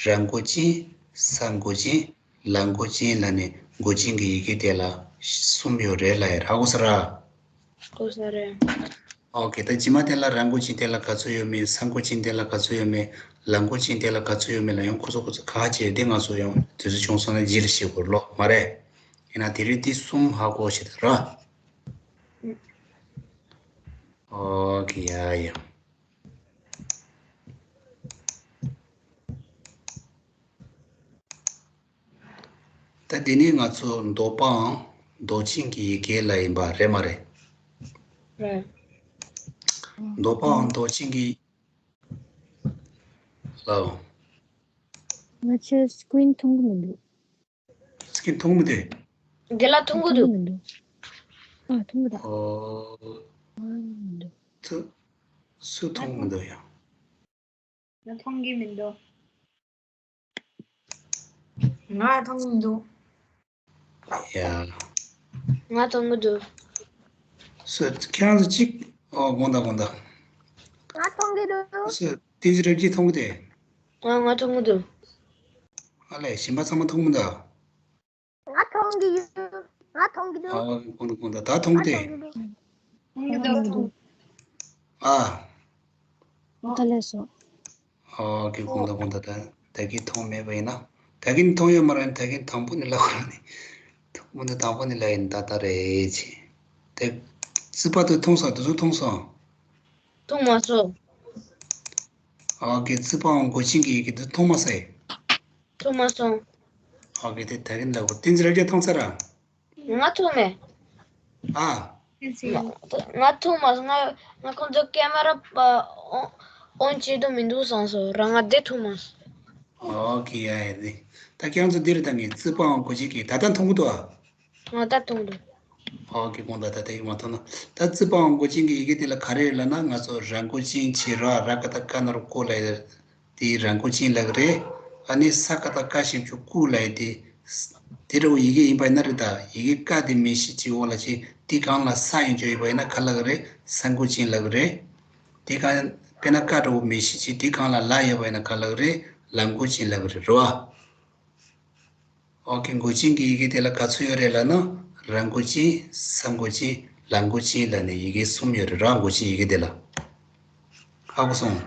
ར་མགོ་ཅན། ས་མགོ་ཅན། ལ་མགོ་ཅན་ལབ་ནས་མགོ་ཅན་གྱི་ཡི་གེ་དེ་ལ་གསུམ་ཡོད་རེད་ལབ་ཡ། ཧ་གོ་སོང་ར། གོ་ས་རེད། ཨོ་ཀེ། ད་རྗེས་མ་དེ་ལ་ར་མགོ་ཅན་དེ་ལ་ག་ཚོད་ཡོད་མེད། ས་མགོ་ཅན་དེ་ལ་ག་ཚོད་ཡོད་མེད། ལ་མགོ་ཅན་དེ་ལ་ག་ཚོད་ཡོད་མེད་ལ་ཡང་ཁོ་ཚོ་ཁོ་ཚོ་ཁ་ཁ་བྱས་དེ་ང་ཚོ་ཡང་དུས་ཚོད་བྱུང་སོང་ན་རྗེས་ལ་བཤད་དགོས་ལོ་མ་རེད། ཡིན་ན་དེ་རིང་འདི་གསུམ་ཧ་གོ་ཤེས་ད་ར། ཨོ་ཀེ། ཡ་ཡ། ད་འདི་ནི་ང་ཚོ་མདོག་པའམ་མདོག་ཅན་གྱི་ཡི་གེ་ལ་ཡིན་པ་རེད་མ་རེད། རེད། འདོད་པའམ་འདོད་ཆེན་གྱི། ལའོ། ང་ཚོའི་སི་ཀི་རིན་མཐོང་གི་མི་འདུག་སི་ཀི་རིན་མཐོང་མི་འདུག་རྒན་ལགས་མཐོང་གི་འདུག་མི་འདུག་ཨ་མཐོང་གི་འདུག་ཨོ། མཐོང་གི་མི་འདུག་ཚུ། སུ་མཐོང་མི་འདུག་ཡང་། ང་མཐོང་གི་མི་འདུག་ང་མཐོང་གི་མི་འདུག་ཡ། ང་མཐོང་གི་འདུག་སུ་ཁྱེད་རང་ཚོ་གཅིག་ཨོ་དགོངས་དག་དགོངས་དག་ང་མཐོང་གི་འདུག་སུ་བསྟན་འཛིན་རབ་རྒྱས་མཐོང་གི་དེ། ང་ང་མཐོང་གི་འདུག་ཨ་ལས་གཞན་པ་ཚང་མ་མཐོང་མི་འདུག་ང་མཐོང་གི་ཡོད། ང་མཐོང་གི་འདུག་ཨོ་དགོངས་དག་དགོངས་དག་ད་མཐོང་གི་དེ། ང་མཐོང་གི་འདུག་ཨ། ད་ལས་སོ། ཨོ་ཀེ་དགོངས་དག་དགོངས་དག་ད་ད་གིན་མཐོང་མེད་པ་ཡིན་ན། ད་གིན་མཐོང་ཡོད་མ་རེད། ད་གིན་དང་པོ་ནས་ལབ་དགོས་ནི། དང་པོ་ནས་དང་པོ་ནས་ལབ་ཡིན་ད་ལྟ་རེད་ཅེས། དེ་རྩིས་པ་དེ་མཐོང་སོང་། དེ་ཚོ་མཐོང་སོང་། མཐོང་མ་སོང་། ཨོ་ཀེ་རྩིས་པའམ་མགོ་ཅན་གྱི་ཡི་གེ་དེ་མཐོང་མ་སོང་། མཐོང་མ་སོང་། ཨོ་ཀེ་དེ་ད་གིན་ལབ་དགོས། བསྟན་འཛིན་རབ་རྒྱས་མཐོང་ཚར་ར། ང་མཐོང་མེད། ཨ། ང་མཐོང་མ་སོང་། ང་ང་ཁོང་ཚོ་ཀེ་མ་ར་ཨོན་བྱེད་དུ་མི་འདུག་བསམ་སོང་། རང་ང་དེ་མཐོང་མ་སོང་། ཨོ་ཀེ་ཡ་ཡ་དེ། ད་ཁྱེད་རང་ཚོ་འདིར་ད་ངས་རྩིས་པའམ་མགོ་ཅན་གྱི་ད་ལྟ་མཐོང་གི་འདུག་ཨ། ང་ད་མཐོང་འདུག་ཨོ་ཀེ་དགོངས་དག་ད་ལྟ་ཡིག་མ་མཐོང་ན། ད་རྩིས་པའམ་མགོ་ཅན་གྱི་ཡི་གེ་དེ་ལ་ག་རེ་ལབ་ན། ང་ཚོ་ར་མགོ་ཅན་བྱེད་ར། ར་ཀ་བཏགས་རྐ་ན་རོ་རྐོ་ལབ་ཡ་དེ་ར་མགོ་ཅན་ལབ་གི་རེད། ཨ་ནི་ས་ཀ་བཏགས་སྐ་ཞབས་ཀྱུ་སྐུ་ལབ་ཡ་དེ། དེ་འདྲ་བོ་ཡི་གེ་ཡིན་པ་ཡིན་ན་རེད། ད་ཡི་གེ་ཀ་དེ་མེད་བཞག་ཅིག་འོག་ལ་ཅིག་དེ་སྒང་ལ་ས་ཡོད་ཅོག་ཡོད་པ་ཡིན་ན་ག་ལབ་གི་རེད། ས་མགོ་ཅན་ལབ་གི་རེད། དེ་སྒང་དཔེར་ན་ཀ་འདྲ་བོ་མེད་བཞག་ཅིག་དེ་སྒང་ལ་ལ་ཡོད་པ་ཡིན་ན་ག་ལབ་གི་རེད། ལ་མགོ་ཅན་ལབ་གི་རེད། རེད་བ། ཨོ་ཀེ་མགོ་ཅན་གྱི་ཡི་གེ་དེ་ལ་ག་ཚོད་ཡོད་རེད་ལབ་ན། ར་མགོ་ཅན། ས་མགོ་ཅན། ལ་མགོ་ཅན་ལབ་ནས་ཡི་གེ་གསུམ་ཡོད་རེད། ར་མགོ་ཅན་ཡི་གེ་དེ་ལ། ཧ་གོ་སོང་།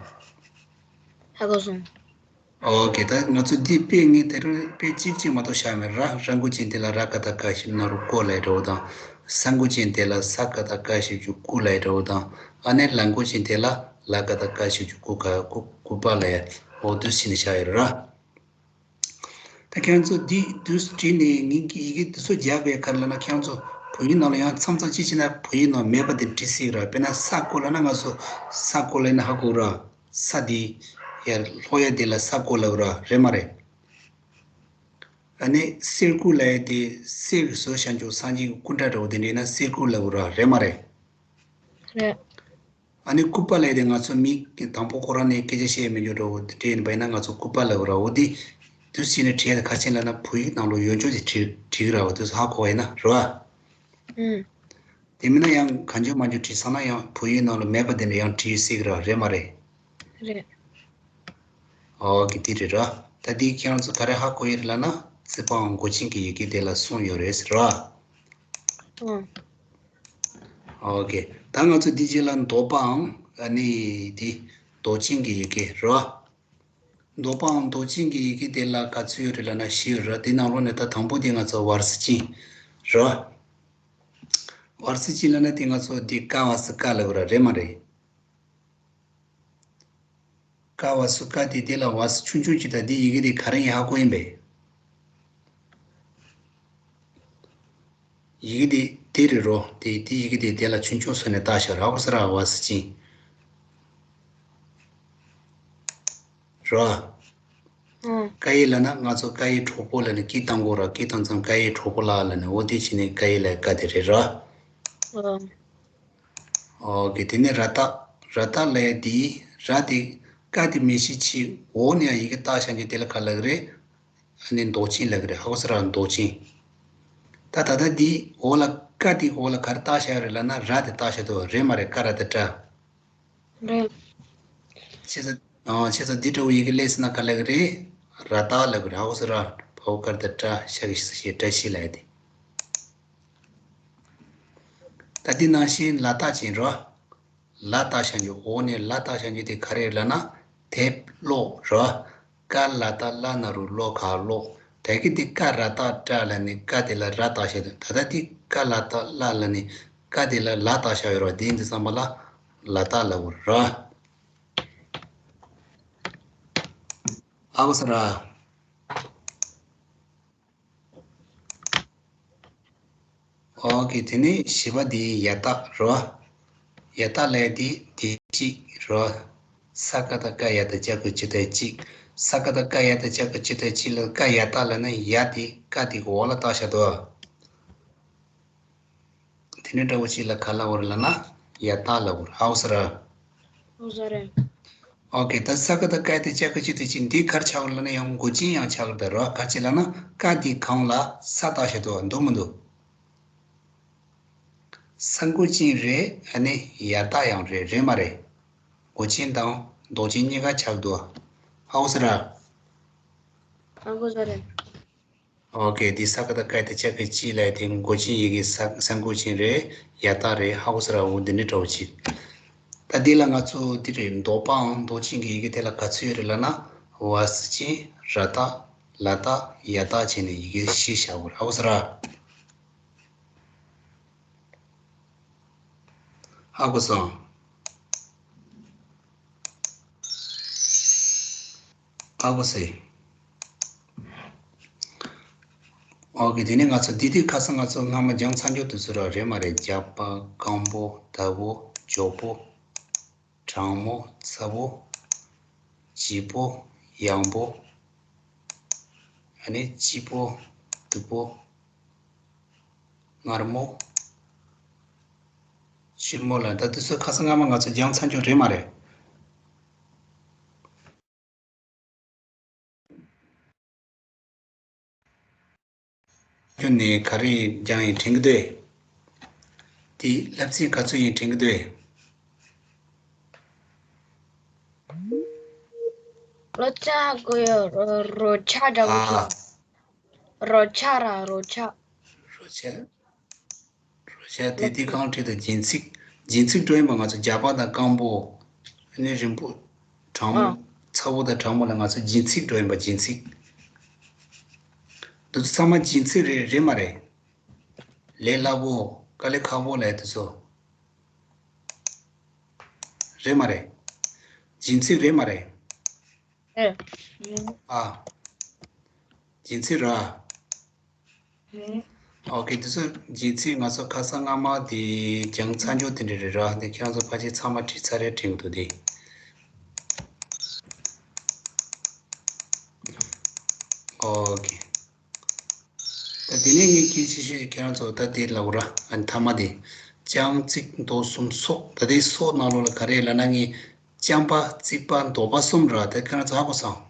ཧ་གོ་སོང་། ཨོ་ཀེ་ད་ང་ཚོ་འདི་དཔེ་ངས་དེ་རུ་དཔེ་གཅིག་གཅིག་མ་གཏོགས་བཞག་མེད། ར་ར་མགོ་ཅན་དེ་ལ་ར་ཀ་བཏགས་རྐ་ཞབས་ཀྱུ་ན་རོ་རྐོ་ལབ་ཡ་འདྲ་བོ་དང་། ས་མགོ་ཅན་དེ་ལ་ས་ཀ་བཏགས་སྐ་ཞབས་ཀྱུ་སྐུ་ལབ་ཡ་འདྲ་བོ་དང་། ཨ་ནི་ལ་མགོ་ཅན་དེ་ལ་ལ་ཀ་བཏགས་ཀ་ཞབས་ཀྱུ་སྐུ་ཀ་སྐུ་སྐུ་པ་ལབ་ཡ་འོ་དུ་ཕྱིན་ནས་བཞག་ཡོད་རེད་ར། ད་ཁྱེད་ཚོ་འདི་དུས་བྲིས་ནས་ངའི་ཡི་གེ་འདི་ཚོ་རྒྱག་པའི་ཁར་ལ་ན། ཁྱེད་ཚོ་བོད་ཡིག་ནང་ལ་ཡང་མཚམས་མཚམས་ཅི་བྱས་ན་བོད་ཡིག་ནང་མེད་པ་དེ་བྲིས་སྲིད་ར། དཔེར་ན་ས་རྐོ་ལབ་ན་ང་ཚོ་ས་རྐོ་ལབ་ན་ཧ་གོ་ར། ས་འདི་ཡར་ལྷོ་ཡ་འདི་ལ་ས་རྐོ་ལབ་ར། རེད་མ་རེད། ཨ་ནི་གསེར་སྐུ་ལབ་ཡ་དེ་གསེར་གྱི་ཟུར་བཞག་ཅོག་སངས་རྒྱས་ཀྱི་སྐུ་འདྲ་འདྲ་བོ་དེ་འདྲ་ཡིན་ན་གསེར་སྐུ་ལབ་ར། རེད་མ་རེད། རེད། ཨ་ནི་སྐུད་པ་ལབ་ཡ་དེ་ང་ཚོ་མི་དང་པོ་ཁོ་རང་ནས་སྐད་ཆ་བཤད་མི་འཇོག་འགྲོ་དེ་འདྲ་ཡིན་པ་ཡིན་ན་ང་ཚོ་སྐུད་པ་ལབ་ར། འོ་དེ་དུས་ཕྱིན་ནས་བྲིས་ཡ་དེ་ག་ཅི་ལབ་ན་བོད་ཡིག་ནང་ལ་ཡོད་ཅོག་དེ་བྲིས་བྲིས་ར། འོ་དེ་ཚོ་ཧ་གོ་བ་ཡིན་ན་རེད་བ། ཨུམ། དེ་མིན་ན་ཡང་གང་བྱུང་མང་བྱུང་བྲིས་སོང་ན་ཡང་བོད་ཡིག་ནང་ལ་མེད་པ་དེ་འདྲ་ཡང་བྲིས་སྲིད་ཀྱི་ར། རེད་མ་རེད། རེད། ཨོ་ཀེ་དེ་རེད་ར། ད་དེ་ཁྱེད་རང་ཚོ་ག་རེ་ཧ་གོ་ཡི་རེད་ལབ་ན། རྩིས་པའམ་མགོ་ཅན་གྱི་ཡི་གེ་དེ་ལ་གསུམ་ཡོད་རེད་ཟེར་ར། ཨང་། ཨོ་ཀེ། ད་ང་ཚོ་འདི་རྗེས་ལ་འདོད་པའམ་ཨ་ནི་དེ་འདོད་ཆེན་གྱི་ཡི་གེ་རེད་བ། འདོད་པའམ་འདོད་ཆེན་གྱི་ཡི་གེ་དེ་ལ་ག་ཚོད་ཡོད་རེད་ལབ་ན་བཞི་ཡོད་རེད། དེ་ནང་ལོགས་ནས་ད་དང་པོ་དེ་ང་ཚོ་བར་སི་ཅན་རེད་བ། བར་སི་ཅན་ལབ་ན་དེ་ང་ཚོ་འདི་ཀ་བ་སི་ཀ་ལབ་ར། རེད་མ་རེད། ཀ་བ་སི་ཀ་དེ་དེ་ལ་བ་སི་ཆུང་ཆུང་ཅིག་དང་། དེ་ཡི་གེ་དེ་ག་རེ་ཡིན་ཧ་གོ་ཡིན་པས། ཡི་གེ་དེ་དེ་རེད་རོ། དེ་དེ་ཡི་གེ་དེ་དེ་ལ་ཆུང་ཆུང་བཟོས་ནས་བཏགས་བཞག་ར། ཧ་གོ་སོང་ར། བ་སི་ཅན་ར། ཨང་། ཀ་ཡི་ལབ་ན་ང་ཚོ་ཀ་ཡི་གྲོགས་པོ་ལབ་ནས་ཀི་བཏང་གོ་ར། ཀི་བཏང་ཙང་ཀ་ཡི་གྲོགས་པོ་ལ་ལབ་ནས། འོ་དེ་བྱས་ནས་ཀ་ཡི་ལ་ཀ་དེ་རེད་ར། ཨང་། ཨོ་ཀེ། དེ་ནས་ར་བཏགས། ར་བཏགས་ལབ་ཡ་དེ་ར་དེ་ཀ་དེ་མེད་བཞག་ཅིག་འོག་ནས་ཡང་ཡི་གེ་བཏགས་བཞག་ཅིག་དེ་ལ་ག་ལབ་ཀྱི་རེད། ཨ་ནི་འདོགས་ཆེན་ལབ་ཀྱི་རེད། ཧ་གོ་སོང་ར། འདོགས་ཆེན། ད་ད་ལྟ་འདི་འོག་ལ་ཀ་དེ་འོག་ལ་ག་རེ་བཏགས་བཞག་རེད་ལབ་ན་ར་དེ་བཏགས་བཞག་འདུག་རེད་མ་རེད། ཀ་ར་བཏགས་ཀྲ། རེད། བྱས་ཙང་། ཨ། བྱས་ཙང་འདི་འདྲ་བོ་ཡི་གེ་སླེབས་སོང་ན་ག་ལབ་ཀྱི་རེད། ར་བཏགས་ལབ་ཀྱི་རེད། ཧ་གོ་སོང་ར། བ་འོག་ཀ་ར་བཏགས་ཀྲ། ཤ་གི་ཤ་ཞབས་ཀྱུ་ཤི་ལབ་ཡ་དེ། ད་འདི་ནང་བཞིན་ལ་བཏགས་ཅན་རོ། ལ་བཏགས་བཞག་རྒྱུ། འོག་ནས་ལ་བཏགས་བཞག་རྒྱུ་དེ་ག་རེ་ལབ་ན་དེབ་ཀློག་རོ། ཀ་ལ་བཏགས་ཀླ་ན་རོ་ཀློ་ག་ཀློག་དེ་གི་འདི་ཀ་ར་བཏགས་ཀྲ་ལབ་ནས་ཀ་དེ་ལ་ར་བཏགས་བཞག་དུས། ད་ལྟ་འདི་ཀ་ལ་བཏགས་ཀླ་ལབ་ནས་ཀ་དེ་ལ་ལ་བཏགས་བཞག་ཡོད་རོ། དེ་འདི་ཙམ་པ་ལ་ལ་བཏགས་ལབ་དགོས་རོ། ཧ་གོ་སོང་ར། ཨོ་ཀེ། དེ་ནས་བཞི་པ་དེ་ཡ་བཏགས་རོ། ཡ་ཏ་ལབ་དེ་དེ་གཅིག་རོ། ས་ཀ་བཏགས་སྐ་ཡ་བཏགས་སྐྱ་གི་སྤྱི་ལྡོག་གཅིག་ས་ཀ་བཏགས་སྐ་ཡ་བཏགས་སྐྱ་གི་སྤྱི་ལྡོག་གཅིག་ལ་སྐ་ཡ་ཏ་ལབ་ན་ཡ་དེ་སྐ་དེ་གི་འོག་ལ་བཏགས་བཞག་འདུག་དེ་ནས་འདྲ་བོ་ཅིག་ལ་ག་ལབ་དགོས་རེད་ལབ་ན་ཡ་ཏ་ལབ་དགོས་རེད། ཧ་གོ་སོང་ར། ཧ་གོ་སོང་རེད། ཨོ་ཀེ། ད་ས་ཀ་བཏགས་སྐ་ཡ་བཏགས་སྐྱ་གི་སྤྱི་ལྡོག་གཅིག་འདི་ག་རེ་ཆགས་ཀྱི་རེད་ལབ་ན་ཡང་མགོ་ཅན་ཡང་ཆགས་ཀྱི་རེད་རོ། ག་རེ་ཆགས་ལབ་ན་སྐ་དེ་གི་སྒང་ལ་ས་བཏགས་བཞག་འདུག་འདུག་མི་འདུག་ས་མགོ་ཅན་རེད། ཨ་ནི་ཡ་ཏ་ཡང་རེད། རེད་མ་རེད། མགོ་ཅན་དང་ལྡོག་ཅན་གཉིས་ཀ་ཆགས་འདུག་ཧ་གོ་སོང་ར། ཧ་གོ་སོང་རེད། ཨོ་ཀེ། འདི་ས་ཀ་བཏགས་སྐ་ཡ་བཏགས་སྐྱ་གི་སྤྱི་ལབ་དེ་མགོ་ཅན་ཡི་གེ་ས་ས་མགོ་ཅན་རེད། ཡ་ཏ་རེད། ཧ་གོ་སོང་ར། འོ་འདི་འདྲ་འདྲ་བོ་ཅིག་ད་འདི་ལ་ང་ཚོ་འདི་རེད། ལྡོག་པའམ་ལྡོག་ཅན་གྱི་ཡི་གེ་དེ་ལ་ག་ཚོད་ཡོད་རེད་ལབ་ན། བ་ཟེར་ཅན། ར་བཏགས། ལ་བཏགས། ཡ་བཏགས་བྱས་ནས་ཡི་གེ་བཞི་བཞག་དགོས་རེད། ཧ་གོ་སོང་ར། ཧ་གོ་སོང་། ཧ་གོ་སོང་། ཨོ་ཀེ། དེ་ནས་ང་ཚོ་འདི་དུས་ཁ་སང་ང་ཚོ་སྔ་མ་སྦྱངས་ཚར་འཇོག་དུས་ཚོད་ར། རེད་མ་རེད། རྒྱགས་པ། སྐམ་པོ། དལ་པོ། མགྱོགས་པོ། གྲང་མོ། ཚ་པོ། ལྗིད་པོ། ཡང་པོ། ཨ་ནི་སྐྱིད་པོ། སྡུག་པོ། མངར་མོ། ཞིམ་མོ་ལ། ད་དེ་ཚོ་ཁ་སང་སྔ་མ་ང་ཚོ་སྦྱངས་ཚར་འཇོག་རེད་མ་རེད། ཁྱོད་ནས་ག་རེ་སྦྱངས་ཡིན་དྲན་གྱི་འདུག་དེ་བསླབ་ཚིགས་ག་ཚོད་ཡིན་དྲན་གྱི་འདུག་རོ་ཆ་གོ་ཡོད། རོ་རོ་ཆ་འདྲ་བོ་ཨ། ཞིག་རོ་ཆ་ར་རོ་ཆ། རོ་ཆ། རོ་ཆ་དེ་དེ་གང་བྲིས་དང་། སྦྱིན་ཚིག་སྦྱིན་ཚིག་འགྲོ་ཡིན་པ། ང་ཚོ་རྒྱགས་པ་དང་སྐམ་པོ། ཨ་ནི་རིང་པོ། གྲང་མོ། ཨ། ཚ་པོ་དང་གྲང་མོ་ལ་ང་ཚོ་སྦྱིན་ཚིག་འགྲོ་ཡིན་པ། སྦྱིན་ཚིག་འདི་ཚོ་ཚང་མ་སྦྱིན་ཚིག་རེད། རེད་མ་རེད། ལས་སླ་པོ། དཀའ་ལས་ཁག་པོ་ལབ་དེ་ཚོ། རེད་མ་རེད། སྦྱིན་ཚིག་རེད་མ་རེད། ཨ། སྦྱིན་ཚིག་ར། ཨོ་ཀེ། དེ་ཚོ་སྦྱིན་ཚིག་ང་ཚོ་ཁ་སང་སྔ་མ་དེ་སྦྱངས་ཚར་འཇོག་དེ་འདྲ་རེད་ར། དེ་ཁྱེད་རང་ཚོ་ཕལ་ཆེར་ཚང་མ་བྲིས་ཚར་རེད་དྲན་གྱི་འདུག་དེ། ཨོ་ཀེ། ད་དེ་ནས་ངས་སྐད་ཆ་ཤོད། ཁྱེད་རང་ཚོ་ད་དེ་ལབ་ར། ཨ་ནི་མཐའ་མ་དེ། རྐྱང་རྩིག་ལྡོག་གསུམ་སོགས། ད་དེ་སོགས་ནང་ལོགས་ལ་ག་རེ་ལབ་ན། ངས་རྐྱང་པ་རྩིག་པ་ལྡོག་པ་གསུམ་ར། ད་ཁྱེད་རང་ཚོ་ཧ་གོ་སོང་།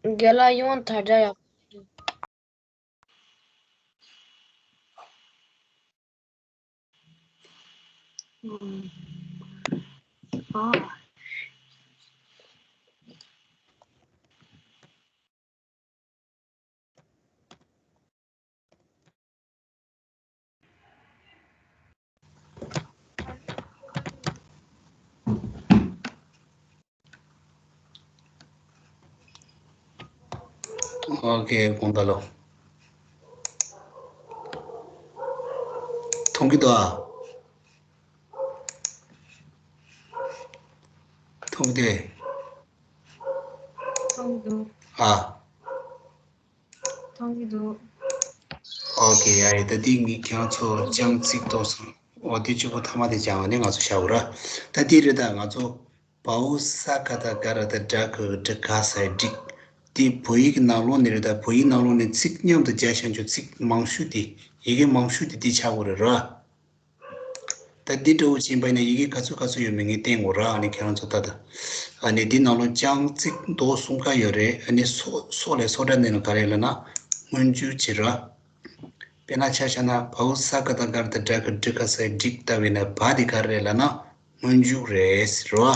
རྒན་ལགས་ཡང་དྲ་རྒྱ་ཡག་པོ་འདུག་ཨོ་ཀེ། གོང་ད་ལོ། མཐོང་གི་འདུག་ཨ། མཐོང་གི་འདུག་ཨ། མཐོང་གི་འདུག་ཨོ་ཀེ། ཡ་ཡ། ད་འདི་ངས་ཁྱེད་རང་ཚོ་རྐྱང་རྩིག་ལྡོག་གསུམ། འོ་དེ་གཅིག་པོ་མཐའ་མ་དེ་སྦྱང་བ་ནས་ང་ཚོ་བྱ་དགོས་ར། ད་འདི་རེད། ད་ང་ཚོ་བའོ་ས་ག་བཏགས་སྒ་ར་བཏགས་སྒྲ་གི་སྒྲི་ག་ས་ཡ་སྒྲིག་དེ་བོད་ཡིག་ནང་ལོགས་ནས་རེད། ད་བོད་ཡིག་ནང་ལོགས་ནས་ཚིག་མཉམ་དུ་སྦྱར་བཞག་རྒྱུ་ཚིག་མང་ཤོས་དེ། ཡི་གེ་མང་ཤོས་དེ་འདི་ཆགས་དགོས་རེད་ར། ད་འདི་འདྲ་བོ་ཅིག་ཡིན་པ་ཡིན་ན་ཡི་གེ་ག་ཚོད་ག་ཚོད་ཡོད་མེད་ངས་བསྟན་དགོས་ར། ཨ་ནི་ཁྱེད་རང་ཚོ་ད་ལྟ། ཨ་ནི་འདི་ནང་ལོགས་རྐྱང་རྩིག་ལྡོག་གསུམ་ཀ་ཡོད་རེད། ཨ་ནི་སོགས་སོགས་ལས་སོགས་སྒྲ་འདི་ནི་ག་རེ་ལབ་ན་སྔོན་འཇུག་བྱེད་ར། དཔེར་ན་ཆ་བཞག་ན་བའོ་ས་ག་བཏགས་སྒ་ར་བཏགས་སྒྲ་གི་སྒྲི་ག་ས་ཡ་སྒྲིག་ལྟ་བས་ན་བ་འདི་ག་རེ་ལབ་ན་སྔོན་འཇུག་རེད་ཟེར་རོ།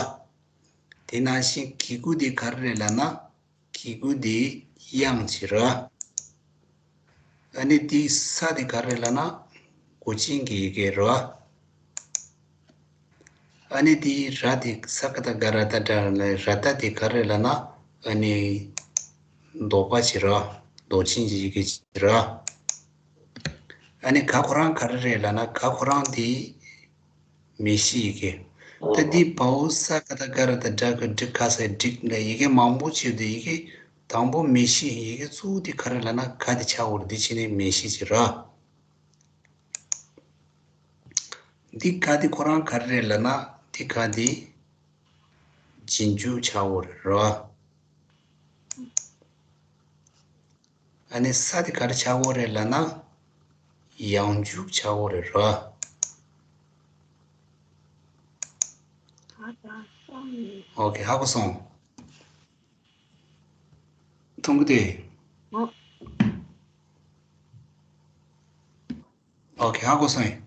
དེ་ནང་བཞིན་གི་གུ་འདི་ག་རེ་རེད་ལབ་ན། གི་གུ་འདི་དབྱངས་ཅིག་ར། ཨ་ནི་འདི་ས་འདི་ག་རེ་ལབ་ན། མགོ་ཅན་གྱི་ཡི་གེ་ར། ཨ་ནི་འདི་ར་འདི་ས་ག་བཏགས་སྒ་ར་བཏགས་སྒྲ་ལ་ར་བཏགས་འདི་ག་རེ་ལབ་ན། ཨ་ནི་ལྡོག་པ་ཅིག་ར། མདོག་ཅན་གྱི་ཡི་གེ་ཅིག་རེད། ཨ་ནི་ག་ཁོ་རང་ག་རེ་རེད་ལབ་ན། ག་ཁོ་རང་དེ་མེད་བཞི་ཡི་གེ། ད་འདི་བའོ་ས་ག་ད་ག་ར་ད་ཌ་ག་ཌི་ཁ་ས་ཌིག་ལ་ཡི་གེ་མང་པོ་ཅིག་འདུག་ཡི་གེ་དང་པོ་མེད་བཞི། ཡི་གེ་གཙོ་བོ་དེ་ག་རེ་ལབ་ན་ག་དེ་ཆགས་ཡོད་རེད། འདི་བྱས་ནས་མེད་བཞི་ཅིག་རེད། འདི་ག་དེ་ཁོ་རང་ག་རེ་རེད་ལབ་ན། འདི་ག་དེ་རྗེས་འཇུག་ཆགས་ཡོད་རེད་ར། ཨ་ནི་ས་དེ་ག་རེ་ཆགས་ཡོད་རེད་ལབ་ན། ཡང་འཇུག་ཆགས་ཡོད་རེད་ར། ཨོ་ཁེ། ཧ་གོ་སོང་། མཐོང་གི་དེ། ཨོ། ཨོ་ཁེ། ཧ་གོ་སོང་ཡིན།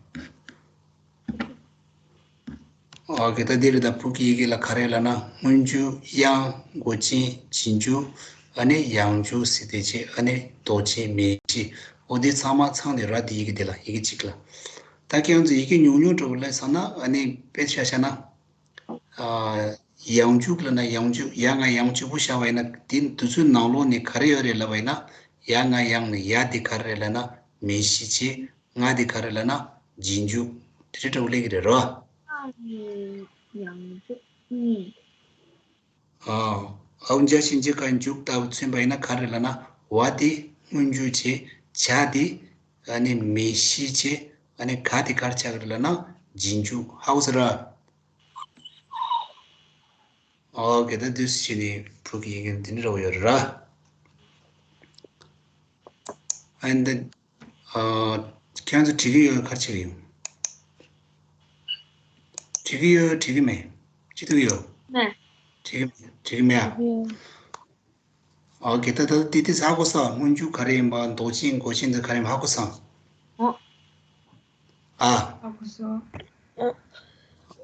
ཨོ་ཁེ། ད་འདི་རེད། ད་ཕྲུ་གུའི་ཡི་གེ་ལ་ག་རེ་ལབ་ན། སྔོན་འཇུག་དབྱངས། མགོ་ཅན། རྗེས་འཇུག་ཨ་ནི་ཡང་འཇུག་ཟེར་དེ་བྱས། ཨ་ནི་མདོག་ཅན་མེད་བཞི། ཨོ་དེ་ཚང་མ་ཚང་དེ་ར། དེ་ཡི་གེ་དེ་ལ། ཡི་གེ་གཅིག་ལ། ད་ཁྱེད་རང་ཚོ་ཡི་གེ་ཉུང་ཉུང་འདྲ་བོ་ལབ་སོང་ན། ཨ་ནི་དཔེ་ཆ་བཞག་ན། ཨ། ཡང་འཇུག་ལབ་ན། ཡང་འཇུག་ཡ་ང་ཡང་གཅིག་པུ་བཞག་པ་ཡིན་ན། དེ་དེ་ཚོའི་ནང་ལོགས་ནས་ག་རེ་ཡོད་རེད་ལབ་པ་ཡིན་ན། ཡ་ང་ཡང་ནས་ཡ་དེ་ག་རེ་རེད་ལབ་ན་མེད་བཞི་བྱས། ང་དེ་ག་རེ་ལབ་ན་རྗེས་འཇུག་དེ་འདྲ་འདྲ་བོ་སླེབས་ཀྱི་རེད་རོ། ཡང་འཇུག་གཉིས། ཨ། ཨའུ་འཇའ་ཞབས་ཀྱུ་ག་འཇུག་ལྟ་བུ་མཚོན་པ་ཡིན་ན་ག་རེ་ལབ་ན། བ་དེ་སྔོན་འཇུག་བྱས། ཇ་དེ་ཨ་ནི་མེད་བཞི་བྱས། ཨ་ནི་ག་དེ་ག་རེ་ཆགས་ཀྱི་རེད་ལབ་ན་རྗེས་འཇུག་ཧ་གོ་སོང་ར། ཨོ་ཁེ། ད་འདུག་སེ་བྱས་ནས་ཕྲུ་གུའི་ཡི་གེ་འདི་འདྲ་བོ་ཡོད་རེད་ར། And then ཨ། ཁྱེད་ཚོ་བྲིས་ཀྱི་ཡོད། ག་རེ་བྱེད་ཀྱི་ཡོད། བྲིས་ཀྱི་ཡོད། བྲིས་ཀྱི་མེད། ཅི་ཐུག་ཡོད། མེད། བྲིས་ཀྱི་མེད། བྲིས་ཀྱི་མེད་ཨ། ཨོ་ཁེ། ད་ད་དེ་དེ་ཧ་གོ་སོང་། སྔོན་འཇུག་ག་རེ་ཡིན་པ། མདོག་ཅན་མགོ་ཅན་དེ་ག་རེ་ཡིན་པ་ཧ་གོ་སོང་། ཨོ། ཨ། ཧ་གོ་སོང་།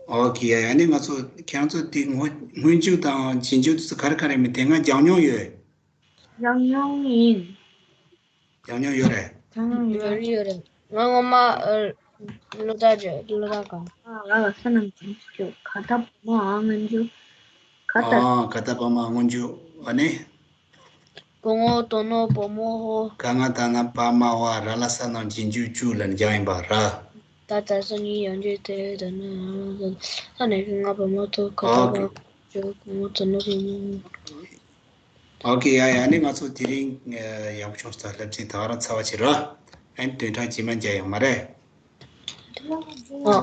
ཨོ་ཁེ། ཡ་ཡ་ནི་ང་ཚོ་ཁྱེད་རང་ཚོ་དེ་སྔོན་སྔོན་འཇུག་དང་རྗེས་འཇུག་དེ་ཚོ་ག་རེ་ག་རེ་མིན་དེ་སྔ་སྦྱངས་མྱོང་ཡོད། སྦྱངས་མྱོང་ཡིན། སྦྱངས་མྱོང་ཡོད་རེད། སྦྱངས་མྱོང་ཡོད། ཡོད་རེད། ཡོད་རེད། ང་སྔོན་མ་ཨ། སློབ་གྲྭ་རེད། སློབ་གྲྭ་ག་ཨ། ང་ལ་ས་ནང་གང་ཞིག་ཡོད། ག་ད་བ་མ་འ་སྔོན་འཇུག་ག་ད། ཨ། ག་ད་བ་མ་འ་སྔོན་འཇུག་ཨ་ནི། གོ་ངོ་དོ་ནོ་བ་མོ་ཧོ། ག་ང་ད་ན་བ་མ་བ། ར་ལ་ས་ན་རྗེས་འཇུག་ཅུ་ལ་སྦྱངས་ཡིན་པ་ར། ད་ད་ས་གཉིས་ཡང་འཇུག་དེ་ད་ནི་ཨ་ནི་ང་བ་མོ་ཐོ་ག་ད་བ་འཇུག་གོ་ངོ་དོ་ནོ་བ་མོ། ཨོ་ཁེ། ཡ་ཡ་ནི་ང་ཚོ་དེ་རིང་ཡག་པོ་བྱུང་སོང་། སློབ་ཚན་ད་ག་རང་ཚར་བ་བྱེད་ར། ཨན་བདུན་ཕྲག་རྗེས་མ་མཇལ་ཡོང་མ་རེད། ཨོ།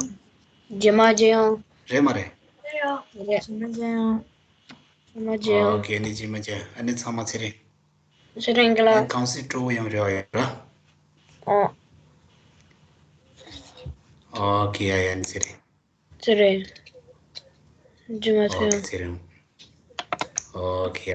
རྗེས་མ་མཇལ་ཡོང་། རེད་མ་རེད། རེད། རྗེས་མ་མཇལ་ཡོང་། རྗེས་མ་མཇལ་ཡོང་། ཨོ་ཁེ། ནི་རྗེས་མ་མཇལ། ཨ་ནི་ཚང་མ་ཚེ་རིང་། ཚེ་རིང་གི་ལ། ཨན་གང་སྲིད་སྤྲོ་བོ་ཡོང་རེ་བ་ཡོད་ར། ཨོ། ཨོ་ཁེ། ཡ་ཡ་ནི་ཚེ་རིང་། ཚེ་རིང་། རྗེས་མ་ཚེ་ཨོ་ཁེ། རིང་། ཚེ་རིང་། ཨོ་ཁེ།